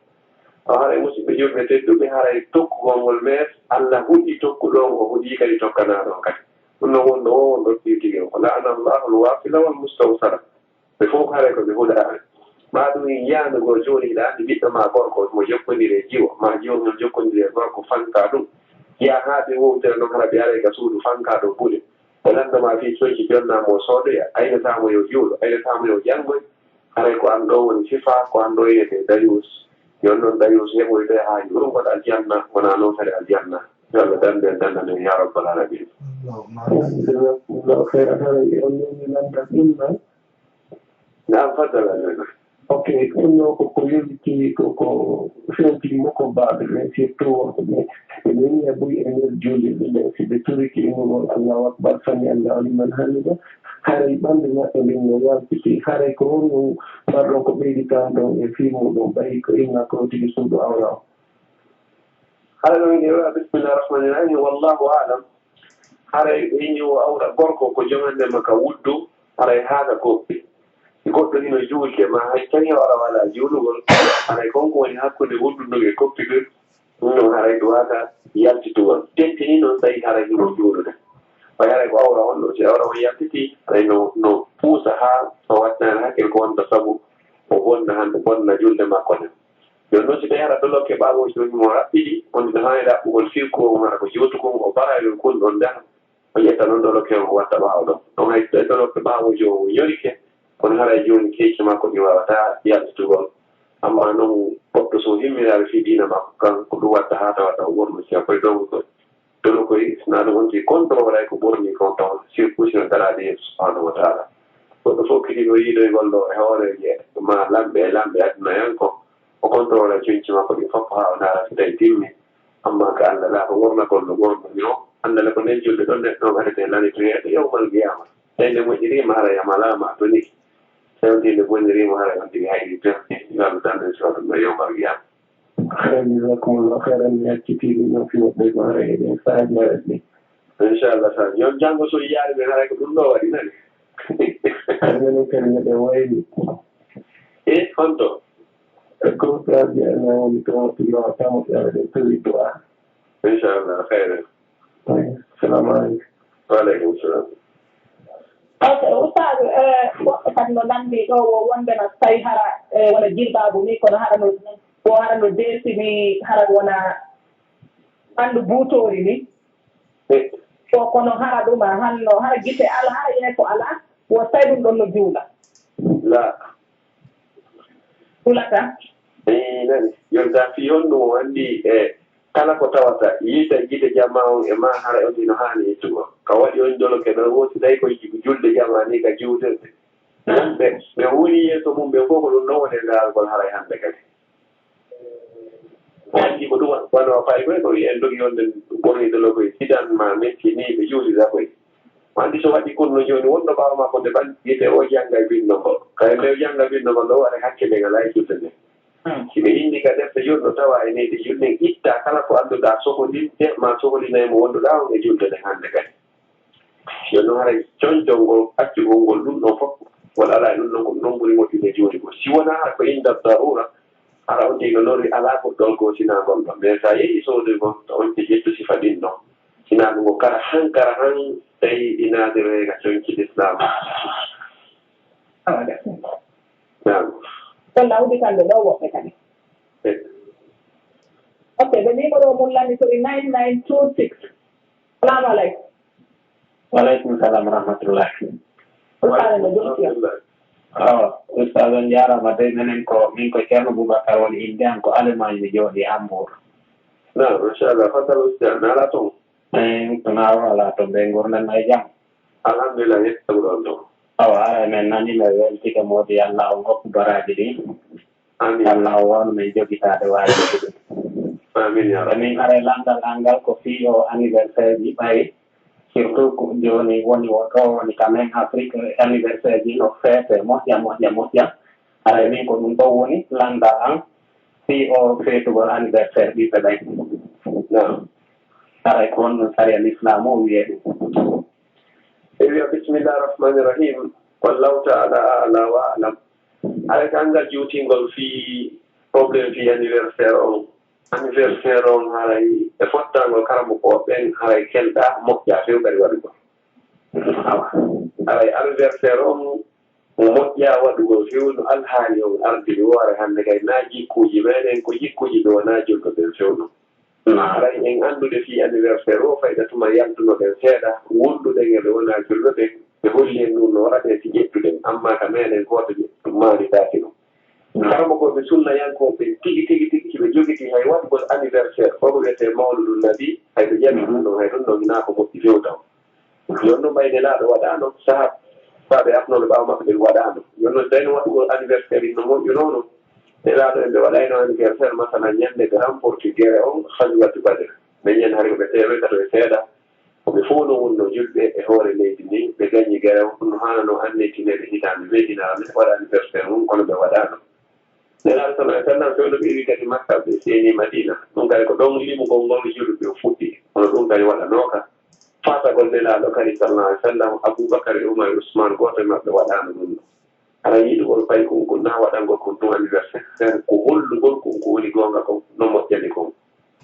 Taw haray musidɓe julɓe tedduɓe, haray tokkugol ngol mees, Alla huɗi tokkuɗo on, o huɗi kadi tokkanaaɗo on kadi. Ɗum non wonno wo wonɗo tigi tigi on. Ko la'ana Allahu al-wasila wal mustawsala. Ɓe fof haray ko ɓe huɗaare. Ma ɗum yiyaande goo jooni, hiɗa anndi ɓiɗɗo ma gorko mo jokkondiri e jiwo, ma jiwo mon jokkondiri e gorko fanka ɗum. Yaa haa ɓe wowtira non, hara ɓe aray ka suudu fanka ɗo buɗe. Ɓe lannda ma fii coñci jonna mo soodoya, aynataa mo yo juulo, aynataa mo yo janngoy. Haray ko an ɗoo woni sifa, ko an ɗoo innetee Dayuus. Yo non Dayuus heɓoyde haa yuurngol aljanna, wonaa noon kadi aljanna. Yo Allah dandu en, dandan en, yaa rabbal aalamiin. Jazakumullahu khairan. Haray on nani lanndal ɗum nan. Naam, faddal, alhamdulillah. Ok, ɗum ɗo ko, ko yowiti ko, ko fewti mo ko baaɓe ɓen, surtout worɓe ɓen. Ɓe nani e buy e nder juulirde nden, si ɓe turiki innugol Allahu Akbar, sami Allahu liman hamida, haray ɓandu maɓɓe ndin no yaltiti. Haray ko honɗum marɗon ko ɓeyditan ɗon e fii muɗum, ɓay ko inna ko tigi suuɗo awra on? Haray ɗon ine wi'a, bismillahir rahmanir rahim, wallahu a'lam. Haray ɓe inni o awra gorko ko jongande ma ka wuddu, haray haa ka koppi. Si goɗɗo hino juulde, ma hay tawi o ara wala juulugol, haray kon ko woni hakkunde wuddu ndun e koppi ɗun, ɗun non haray duwata yaltitugol. Tentini non tawi haray hino juulude. Ɓay haray ko awra on ɗon, si awra on yaltiti, haray no, no puusa haa o wattana hakkil ko wonta sabu o bonna hande, bonna julde makko nden. Jooni non, si tawii hara dolokke ɓaawo jooni mo raɓɓiɗi, on no haani raɓɓugol fii ko on hara ko jootukon, o bara e kun ɗon nder, o ƴetta non dolokke on, o watta ɓaawo ɗon. Ɗon hay so tawii dolokke ɓaawo jo o ñorike, kono haray jooni keeci makko ɗi waawataa yaltitugol. Amma non, goɗɗo so himmiraali fii diina makko, kan ko ɗum watta haa tawata o ɓorno siya koye dow ko Kono koy, si na ɗum wonti contrôle ay ko ɓorni kon ton, surtout si no daraade Yeesu subhanahu wa taala. Goɗɗo fof kadi no yiidoygol ɗo e hooreeje ma lamɓe e lamɓe aduna en ko, o contrôle ay coñci makko ɗin fof haa o ndaara si tawi timmi. Amma ka annda la ko ɓornagol no ɓornori o, annda le ko nden julde ɗon neɗɗo on arete lanitoyeede yawmal qiyaama. Tawi nde moƴƴiriima haray a malaama a tonike. Tawi nde boniriima haray on tigi hayri perte. Yo Allah dandu en soodo ɗum e yawmal qiyaama. Khairan, jazakumullahu khairan, mi accitiiɗum noon fii woɓɓe ko hara eɗen saaji hara ɗi. Inchallah, saaji. Yo janngo so yiyaani men, haray ko ɗum ɗo waɗi nani. Ay, menen kadi meɗen wayli. E honto? E ko saaji amen woni toon, tigi o tamo ɓe aɗa ɗen tawi du'a. Inchallah, khairan. Ay, salamu aleykum. Wa aleykum salam. Ok, Oustaz, eh, woɓɓe kadi no lanndii ɗo wo wonde no tawi hara, eh, wona jilbaabu ni, kono hara no, wo hara no deesi ni, hara wona ɓanndu buutoori ni. Eh. Ko, kono hara ɗum a hanno, hara gite ala, hara yeeso ala, wo tawi ɗum ɗon no juula. La. Hulata. Eh, nani. Yonta fii honɗum o anndi, eh, kala ko tawata yiita gite jamaa on e ma hara on hino haani ittugol. Ka waɗi on doloke ɗon woti tawi ko ju-, julde jamaa ni ka juulirde. Ɓe, ɓe woni yeeso mum ɓe fof ko ɗum ɗon woni e ndaargol haray hannde kadi. Anndi ko ɗum wa-, wano fay koy ko wi'en dogi on nden ɓorni doloke koye sidan ma mecci ni ɓe juulira koye. Anndi so waɗi kono no jooni wonɗo ɓaawo makko nde ɓanngite o jannga binndo ngo. Kay nde o jannga binndo ngo ɗo waɗa hakke nde ngalaa e julde nde. Hmm. Si ɓe inni ka defte julɗo tawa e neydi julɗe itta kala ko annduɗaa soholinde ma soholinay mo wonduɗaa on e julde nden hannde kadi. Yo no haray coñcol ngol, accugol ngol ɗum ɗon fof, ngol alaa e ɗum ɗon, ko ɗum ɗon ɓuri moƴƴude jooni ko. Si wonaa hara ko inda darura, hara on tigi no lorri alaa goɗɗol goo sinaa ngol ɗon. Mais so a yehi soodoygol, to on te ƴettu sifa ɗin ɗon. Sinaa ɗum ko kara han, kara han, tawi ɗi naadiroye ka coñci Lislaam. Awa de. Naam. Kono na udditan ɓe ɗo woɓɓe kadi. Eh. Ok, ɓe numéro mum lami ko nine nine two six. Salamu aleykum. Wa aleykum salam wa rahmatullah. Ustaz no jokki. Awa, Ustaz on jaaraama de, menen ko, min ko Ceerno Boubacar woni innde am, ko Allemagne mi jooɗi Hambourg. Naam, machallah, fasal Ustaz, na ala toon? Eh, ko na ala toon, ɓe ngurdan e jam. Alhamdulillah, yettude ɗon ɗo. Awa, hara men nani, men weltike, moodi Allah o ngokku baraaji ɗi. Amin. Allah o wano men jogitaade waajibi ɗum. Amin, ya Rabbi. Amin. Haray lanndal an ngal ko fii o anniversaire ji ɓay, surtout ko jooni woni o ɗo woni quand même Afrique, anniversaire ji no feete moƴƴa, moƴƴa, moƴƴa. Haray min ko ɗum ɗo woni lanndal an fii o feetugol anniversaire ɓiɓɓe ɓay. Naam. Haray ko honno sariya Lislaam o wi'e ɗum? E wiya, bismillah rahmani rahim. Wallahu ta'ala a'la wa a'lam. Haray ka anngal juutingol fii problème fii anniversaire on. Anniversaire on haray e fottaangol karamokooɓe ɓen haray kelɗaa moƴƴaa few kadi waɗugol. Awa. Haray anniversaire on moƴƴaa waɗugol few no alhaali on ardiri wo haray hannde kay naa jikkuuji meɗen ko jikkuuji ɓe wonaa julɓe ɓen few non. Haray en anndude fii anniversaire o fayda tuma yaltunoɗen seeɗa wonduɗen e ɓe wonaa julɓe ɓen, ɓe holli en ɗum no waɗee si ƴettuɗen, amma ka meɗen gooto ƴettu maari daaki ɗum. Karamokooɓe sunnayankooɓe tigi, tigi, tigi, si ɓe jogitii hay waɗugol anniversaire, ko ko wiyetee mawludu nabi, hay ɓe ƴami ɗum ɗon, hay ɗum ɗon hinaa ko moƴƴi few taw. Jooni noon ɓay Nelaaɗo waɗaano, sahaabaaɓe arnooɓe ɓaawo maɓɓe ɓen waɗaano. Jooni noon si tawii no waɗugol anniversaire inno moƴƴunoo non, Nelaaɗo en ɓe waɗayno anniversaire, masalan, ñannde ɓe remporti gere on, Ghazwatu Badr. Ɓe ñande hari ko ɓe teemedere tato e seeɗa. Ko ɓe fof no wonnoo julɓe e hoore leydi ndin, ɓe gañi gere on, ɗum no haananoo annitineede hitaande bee hitaande, waɗa anniversaire mum, kono ɓe waɗaano. Nelaaɗo sallallahu alaihi wasallam fewndo ɓe iwi kadi Makka, ɓe seeni Madina. Ɗum kadi ko ɗon limugol ngol julɓe o fuɗɗi. Kono ɗum kadi waɗanooka. Faatagol Nelaaɗo kadi sallallahu alaihi wasallam, Abubakar e Umar e Usman, gooto e maɓɓe waɗaano ɗum ɗo. Hara yiɗugol fay kon, kon naa waɗangol kon ɗum anniversaire, ko hollugol kon ko woni goonga kon, no moƴƴani kon.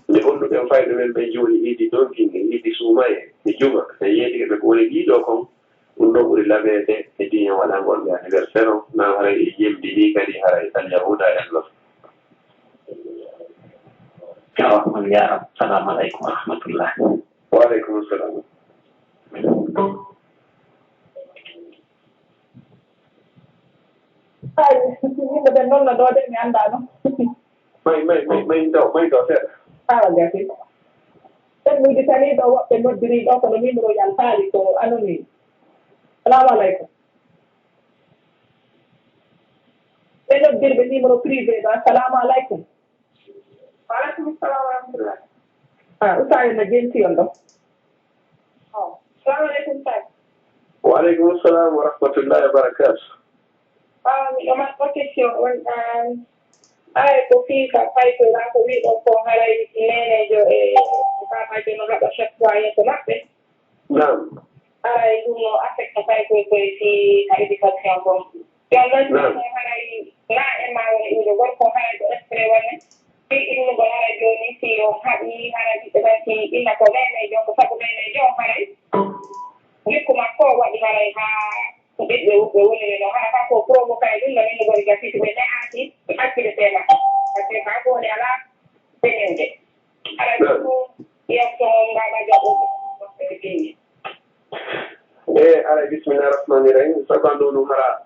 Nde holluɗen fayɓe men ɓen jooni iidi donkinge, iidi suumaye, e juma, en yeetike ɓe ko woni ɗii ɗoo kon, ɗum ɗoo ɓuri laɓeede e diiñe waɗangol ɓe anniversaire on, naa haray e yemmbini kadi haray alyahuuda e Allah. Awa, on njaaraama. Salaamu aleykum wa rahmatullah. Wa aleykum salam. Ay, yimɓe ɓen noon no ɗoo de, mi anndaa noon. May, may, may, may ɗoo, may ɗoo seeɗa. Awa gasi. Ɓen udditanii ɗoo, woɓɓe noddirii ɗoo, kono numéro yaltaali, ko anonyme. Salaamu aleykum. Ɓe noddirɓe numéro privé ɗoo, assalamu aleykum. Wa aleykum salam wa rahmatullah. Ah, Oustaz, no jenti on ɗo? Oh, salamu aleykum, Oustaz. Wa aleykum salam wa rahmatullahi wa barakatuh. Ah, miɗo mari ɗo question on, ah, ay ko fii ka faytoraa ko wiɗon ko haray neeneejo e baabaajo no haɓa chaque fois yeeso maɓɓe. Naam. Haray ɗum no affecta fay koye koye fii ka éducation kon. Jooni noon, naam, si haray naa en maa woni ɗum ɗo gorko, haray ko exprès wonde fii innugol, haray jooni si o haɓi, haray ɓiɓɓe ɓen si inna ko neeneejo, ko sabu neeneejo on, haray jikku makko o waɗi, haray haa ɓiɓɓe ɓe woniri noon, hara kanko o provoqué ɗum no innugol gasi, si ɓe ne'aaki, ɓe accide seeɗa. Parce que haa ko woni alaa beñude. Haray ɗum ɗum, yeeso on ngaɗa jaɓude. E, haray, bismillah rahmani rahim. Sabu an ɗum hara,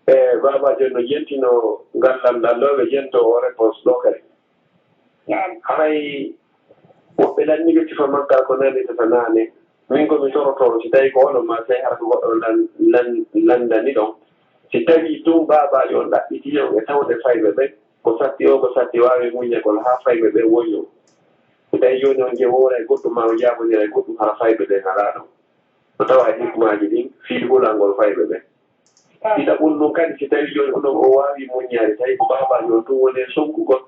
e, baabaajo no jentino ngal lamndal ɗo, ɓe jento o réponse ɗo kadi. Naam. Haray woɓɓe lanndii ɓe sifa makka ko nani tata naane. Min ko mi torotoo, si tawii ko onon maa sey hara ko goɗɗo lan-, lan-, lanndani ɗon. Si tawii tun baabaajo on ɗaɓɓitii on e tawde fayɓe ɓen, ko satti o, ko satti waawi muññagol haa fayɓe ɓen woñoo. Si tawii jooni on je wowra e goɗɗum maa o jaabondira e goɗɗum, hara fayɓe ɓen alaa ɗon. No tawa e hikmaaji ɗin fii hulangol fayɓe ɓen. Ɗiɗaɓun ɗun kadi, si tawii jooni onon o waawi muññaade, tawi ko baabaajo on tun woni e sonkugol.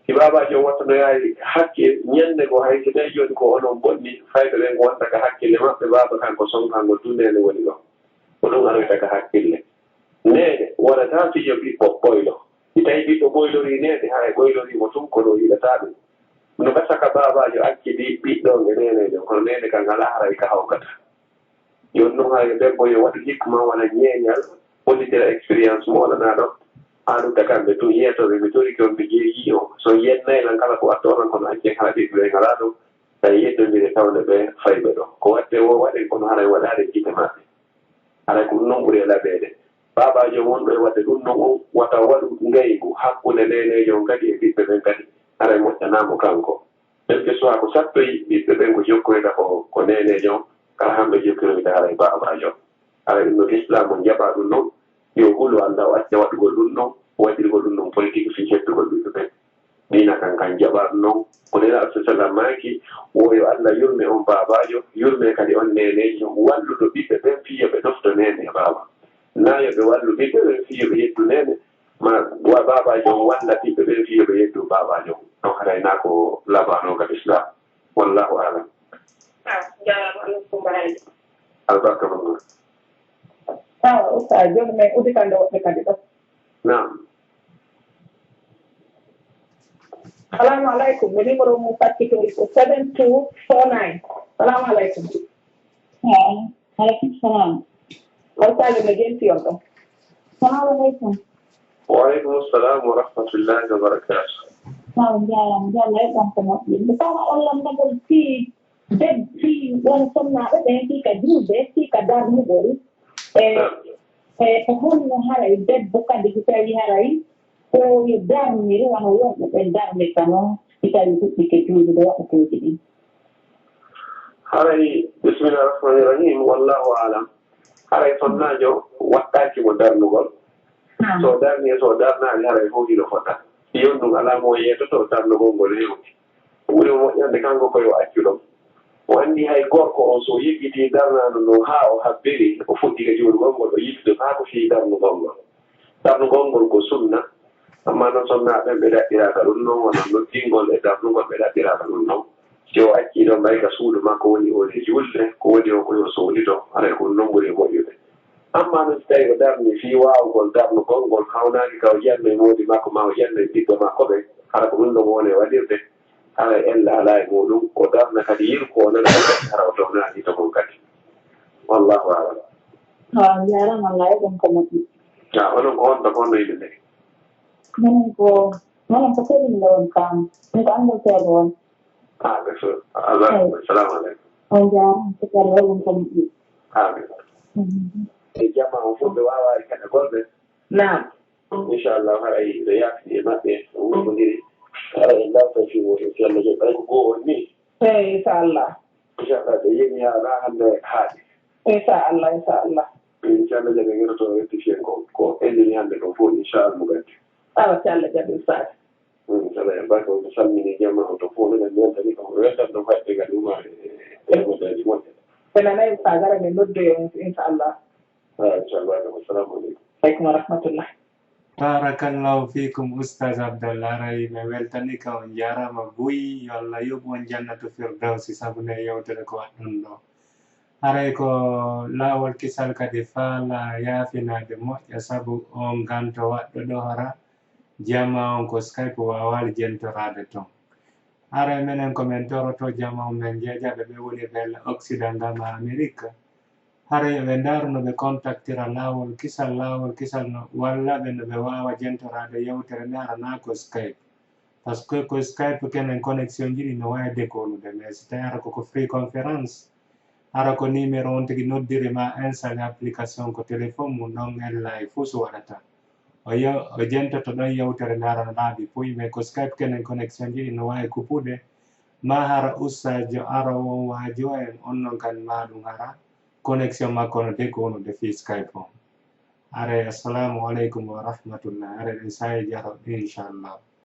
Si baabaajo on wattanoyaali hakke ñannde goo, hay si tawii jooni ko onon bonni, fayɓe ɓen ko wonta ka hakkille maɓɓe, baaba kanko sonkangol tun neene woni ɗon. Ko ɗun aroyta ka hakkille. Neene waɗataa fijo ɓiɗɗo ɓoylo. Si tawii ɓiɗɗo ɓoylorii neene, haray ɓoylorii mo tun, kono o yiɗataa ɗun. No gasa ka baabaajo accidi ɓiɗɗo on e neeneejo, kono neene kan alaa haray ka hawkata. Jooni non, hay debbo yo waɗu hikma walla ñeeñal, hollitira expérience mo waɗanaa ɗon. Haa ɗum takan ɓe tun yeetooɓe, mi torike on, mi jeeyi on. So yennay lan kala ko watta onon, kono accen haa ɓiɓɓe ɓen alaa ɗon. Tawi yeddondire tawde ɓe fayɓe ɗon. Ko waɗte wo waɗen, kono haray waɗaade gite maɓɓe. Haray ko ɗum non ɓuri e laɓeede. Baabaajo wonɗo e waɗde ɗum non on, wata waɗu ngaygu hakkunde neeneejo on kadi e ɓiɓɓe ɓen kadi. Haray moƴƴanaa mo kanko. Quelque soit ko sattoyi ɓiɓɓe ɓen ko jokkoyta ko, ko neeneejo on, kala hamɓe jokkiroyta haray baabaajo on. Haray ɗum no Lislaam on jaɓaa ɗum non, yo hulu Alla o acca waɗugol ɗum non, waɗirgol ɗum non politique fii hettugol ɓiɓɓe ɓen. Diina kan kan jaɓaɗo non. Ko Nelaaɗo sallallahu alaihi wasallam maaki, wo yo Allah yurme on baabaajo, yurme kadi on neeneejo, walluɗo ɓiɓɓe ɓen fii yo ɓe ɗofto neene e baaba. Naa yo ɓe wallu ɓiɓɓe ɓen fii yo ɓe yeddu neene, ma wa baabaajo on walla ɓiɓɓe ɓen fii yo ɓe yeddu baabaajo on. Ɗon haray naa ko labaano ka Islam. Wallahu a'lam. Ah, jaaraama, Allah ko baraaji. Albarka mon. Awa, Oustaz, jooni min udditande woɓɓe kadi ɗo. Naam. Salamu alaikum. Ɓe numéro mum faccitori ko seven two four nine. Salamu alaikum. Naam. Alaikum salam. Oustaz, mi jenti on ɗo. Salamu alaikum. Wa alaikum salam wa rahmatullahi wa barakatuh. Naam, jaaraama, jaaraama, e ɗon ko moƴƴi. Mi fala on lanndagol fii debbo fii won sonnaaɓe ɓen fii ka julde, fii ka darnugol. E, e ko honno haray debbo kadi so tawi haray ko yo darniri wano worɓe ɓen darnirta non, si tawi fuɗɗike juulude waɗatooji ɗin? Haray, bismillah rahmani rahim, wallahu alam. Haray sonnaajo wattaaki mo darnugol. So darni e so darnaali haray fof hino fota. Yon ɗum alaa mo yeetoto darnugol ngol hewti. Ɓuri mo moƴƴande kanko ko yo accu ɗum. O anndi hay gorko on so yiggitii darnaano no haa o habbiri, o fuɗɗike juulugol ngol, o yiltude faa ko fii darnugol ngol. Darnugol ngol ko sunna, amma non sonnaaɓe ɓen ɓe daɗɗiraaka ɗum non, wano noddingol e darnugol ɓe daɗɗiraaka ɗum non. Si o accii ɗon ɓay ka suudu makko woni o e juulde, ko woni o ko yo sowlito, haray ko ɗum non ɓuri e moƴƴude. Amma non si tawi o darni fii waawugol darnugol ngol, hawnaaki ka o ƴanno e moodi makko maa o ƴanno e ɓiɓɓe makko ɓen, hara ko ɗum ɗon o woni e waɗirde, hara ella alaa e muuɗum, o darna kadi yirko o nana ɗum kadi hara o townaaki to mon kadi. Wallahu a'lam. Waaw, jaaraama, Allah e ɗon ko moƴƴi. Ya, onon ko honto ko honno yiɗude? Minen ko, minen ko Kébémer won kam. Min ko Angleterre won. Ah, ɓe so, Allah, eyi. Assalamu alaikum. On jaaraama, ko Allah e ɗon ko moƴƴi. Amin. Mhm. E jama on fof ɓe waawaani kadi golɓe. Naam. Inchallah, haray ɓe yaafini e maɓɓe, ɓe wurtondiri. Haray en darta fii woni si Allah jaɓi, ɓay ko goo on ni. Eyi, inchallah. Inchallah, ɓe yeñi haa, haa hannde haaɗi. Inchallah, inchallah. Inchallah, jaɓe ngeroto rectifier ko, ko ellini hannde ko fof, inchallah, mo gaddi. Awa, si Allah jaɓi, Oustaz. Hmm, inchallah, en mbaɗi ko salmini jama on to fof, minen weltani ko weltan ɗo fayɓe kadi uma e, e, e moƴƴaji moƴƴa. Ɓe nanayi Oustaz, ara ɓe noddoyo, inchallah. Ah, inchallah, assalamu alaikum. Alaikum wa rahmatullah. Barakallahu fiikum, Ustaz Abdallah. Haray mi weltanii ka, on njaaraama buy. Yo Allah yoɓu on jannatu firdawsi sabu nde yewtere ko waɗɗon ɗo. Haray ko laawol kisal kadi faala yaafinaade moƴƴa sabu on ganto waɗɗo ɗo, hara jama on ko Skype waawaali jentoraade ton. Haray menen ko men toroto jama on men njeejaɓe ɓe woni belle Occident gama Amerique. Haray yo ɓe ndaaru no ɓe contactira laawol kisal, laawol kisal no walla ɓe no ɓe waawa jentoraade yewtere nde hara naa ko Skype. Parce que ko Skype kenen connexion ji ɗi no waawi dekoonude, mais si tawi hara koko free conference, hara ko numéro on tigi noddiri ma installé application ko téléphone mum, ɗon en live fuu so waɗata. O yo-, o jentoto ɗon yewtere nde hara no laaɓi puy, mais ko Skype kenen connexion ji ɗi no waawi kupude, ma hara ustaajo arowo on waajo en on non kan ma ɗum hara connexion makko no dekoonude fii Skype on. Haray, assalamu alaikum wa rahmatullah. Haray, ɗen saa'i jaro, inchallah.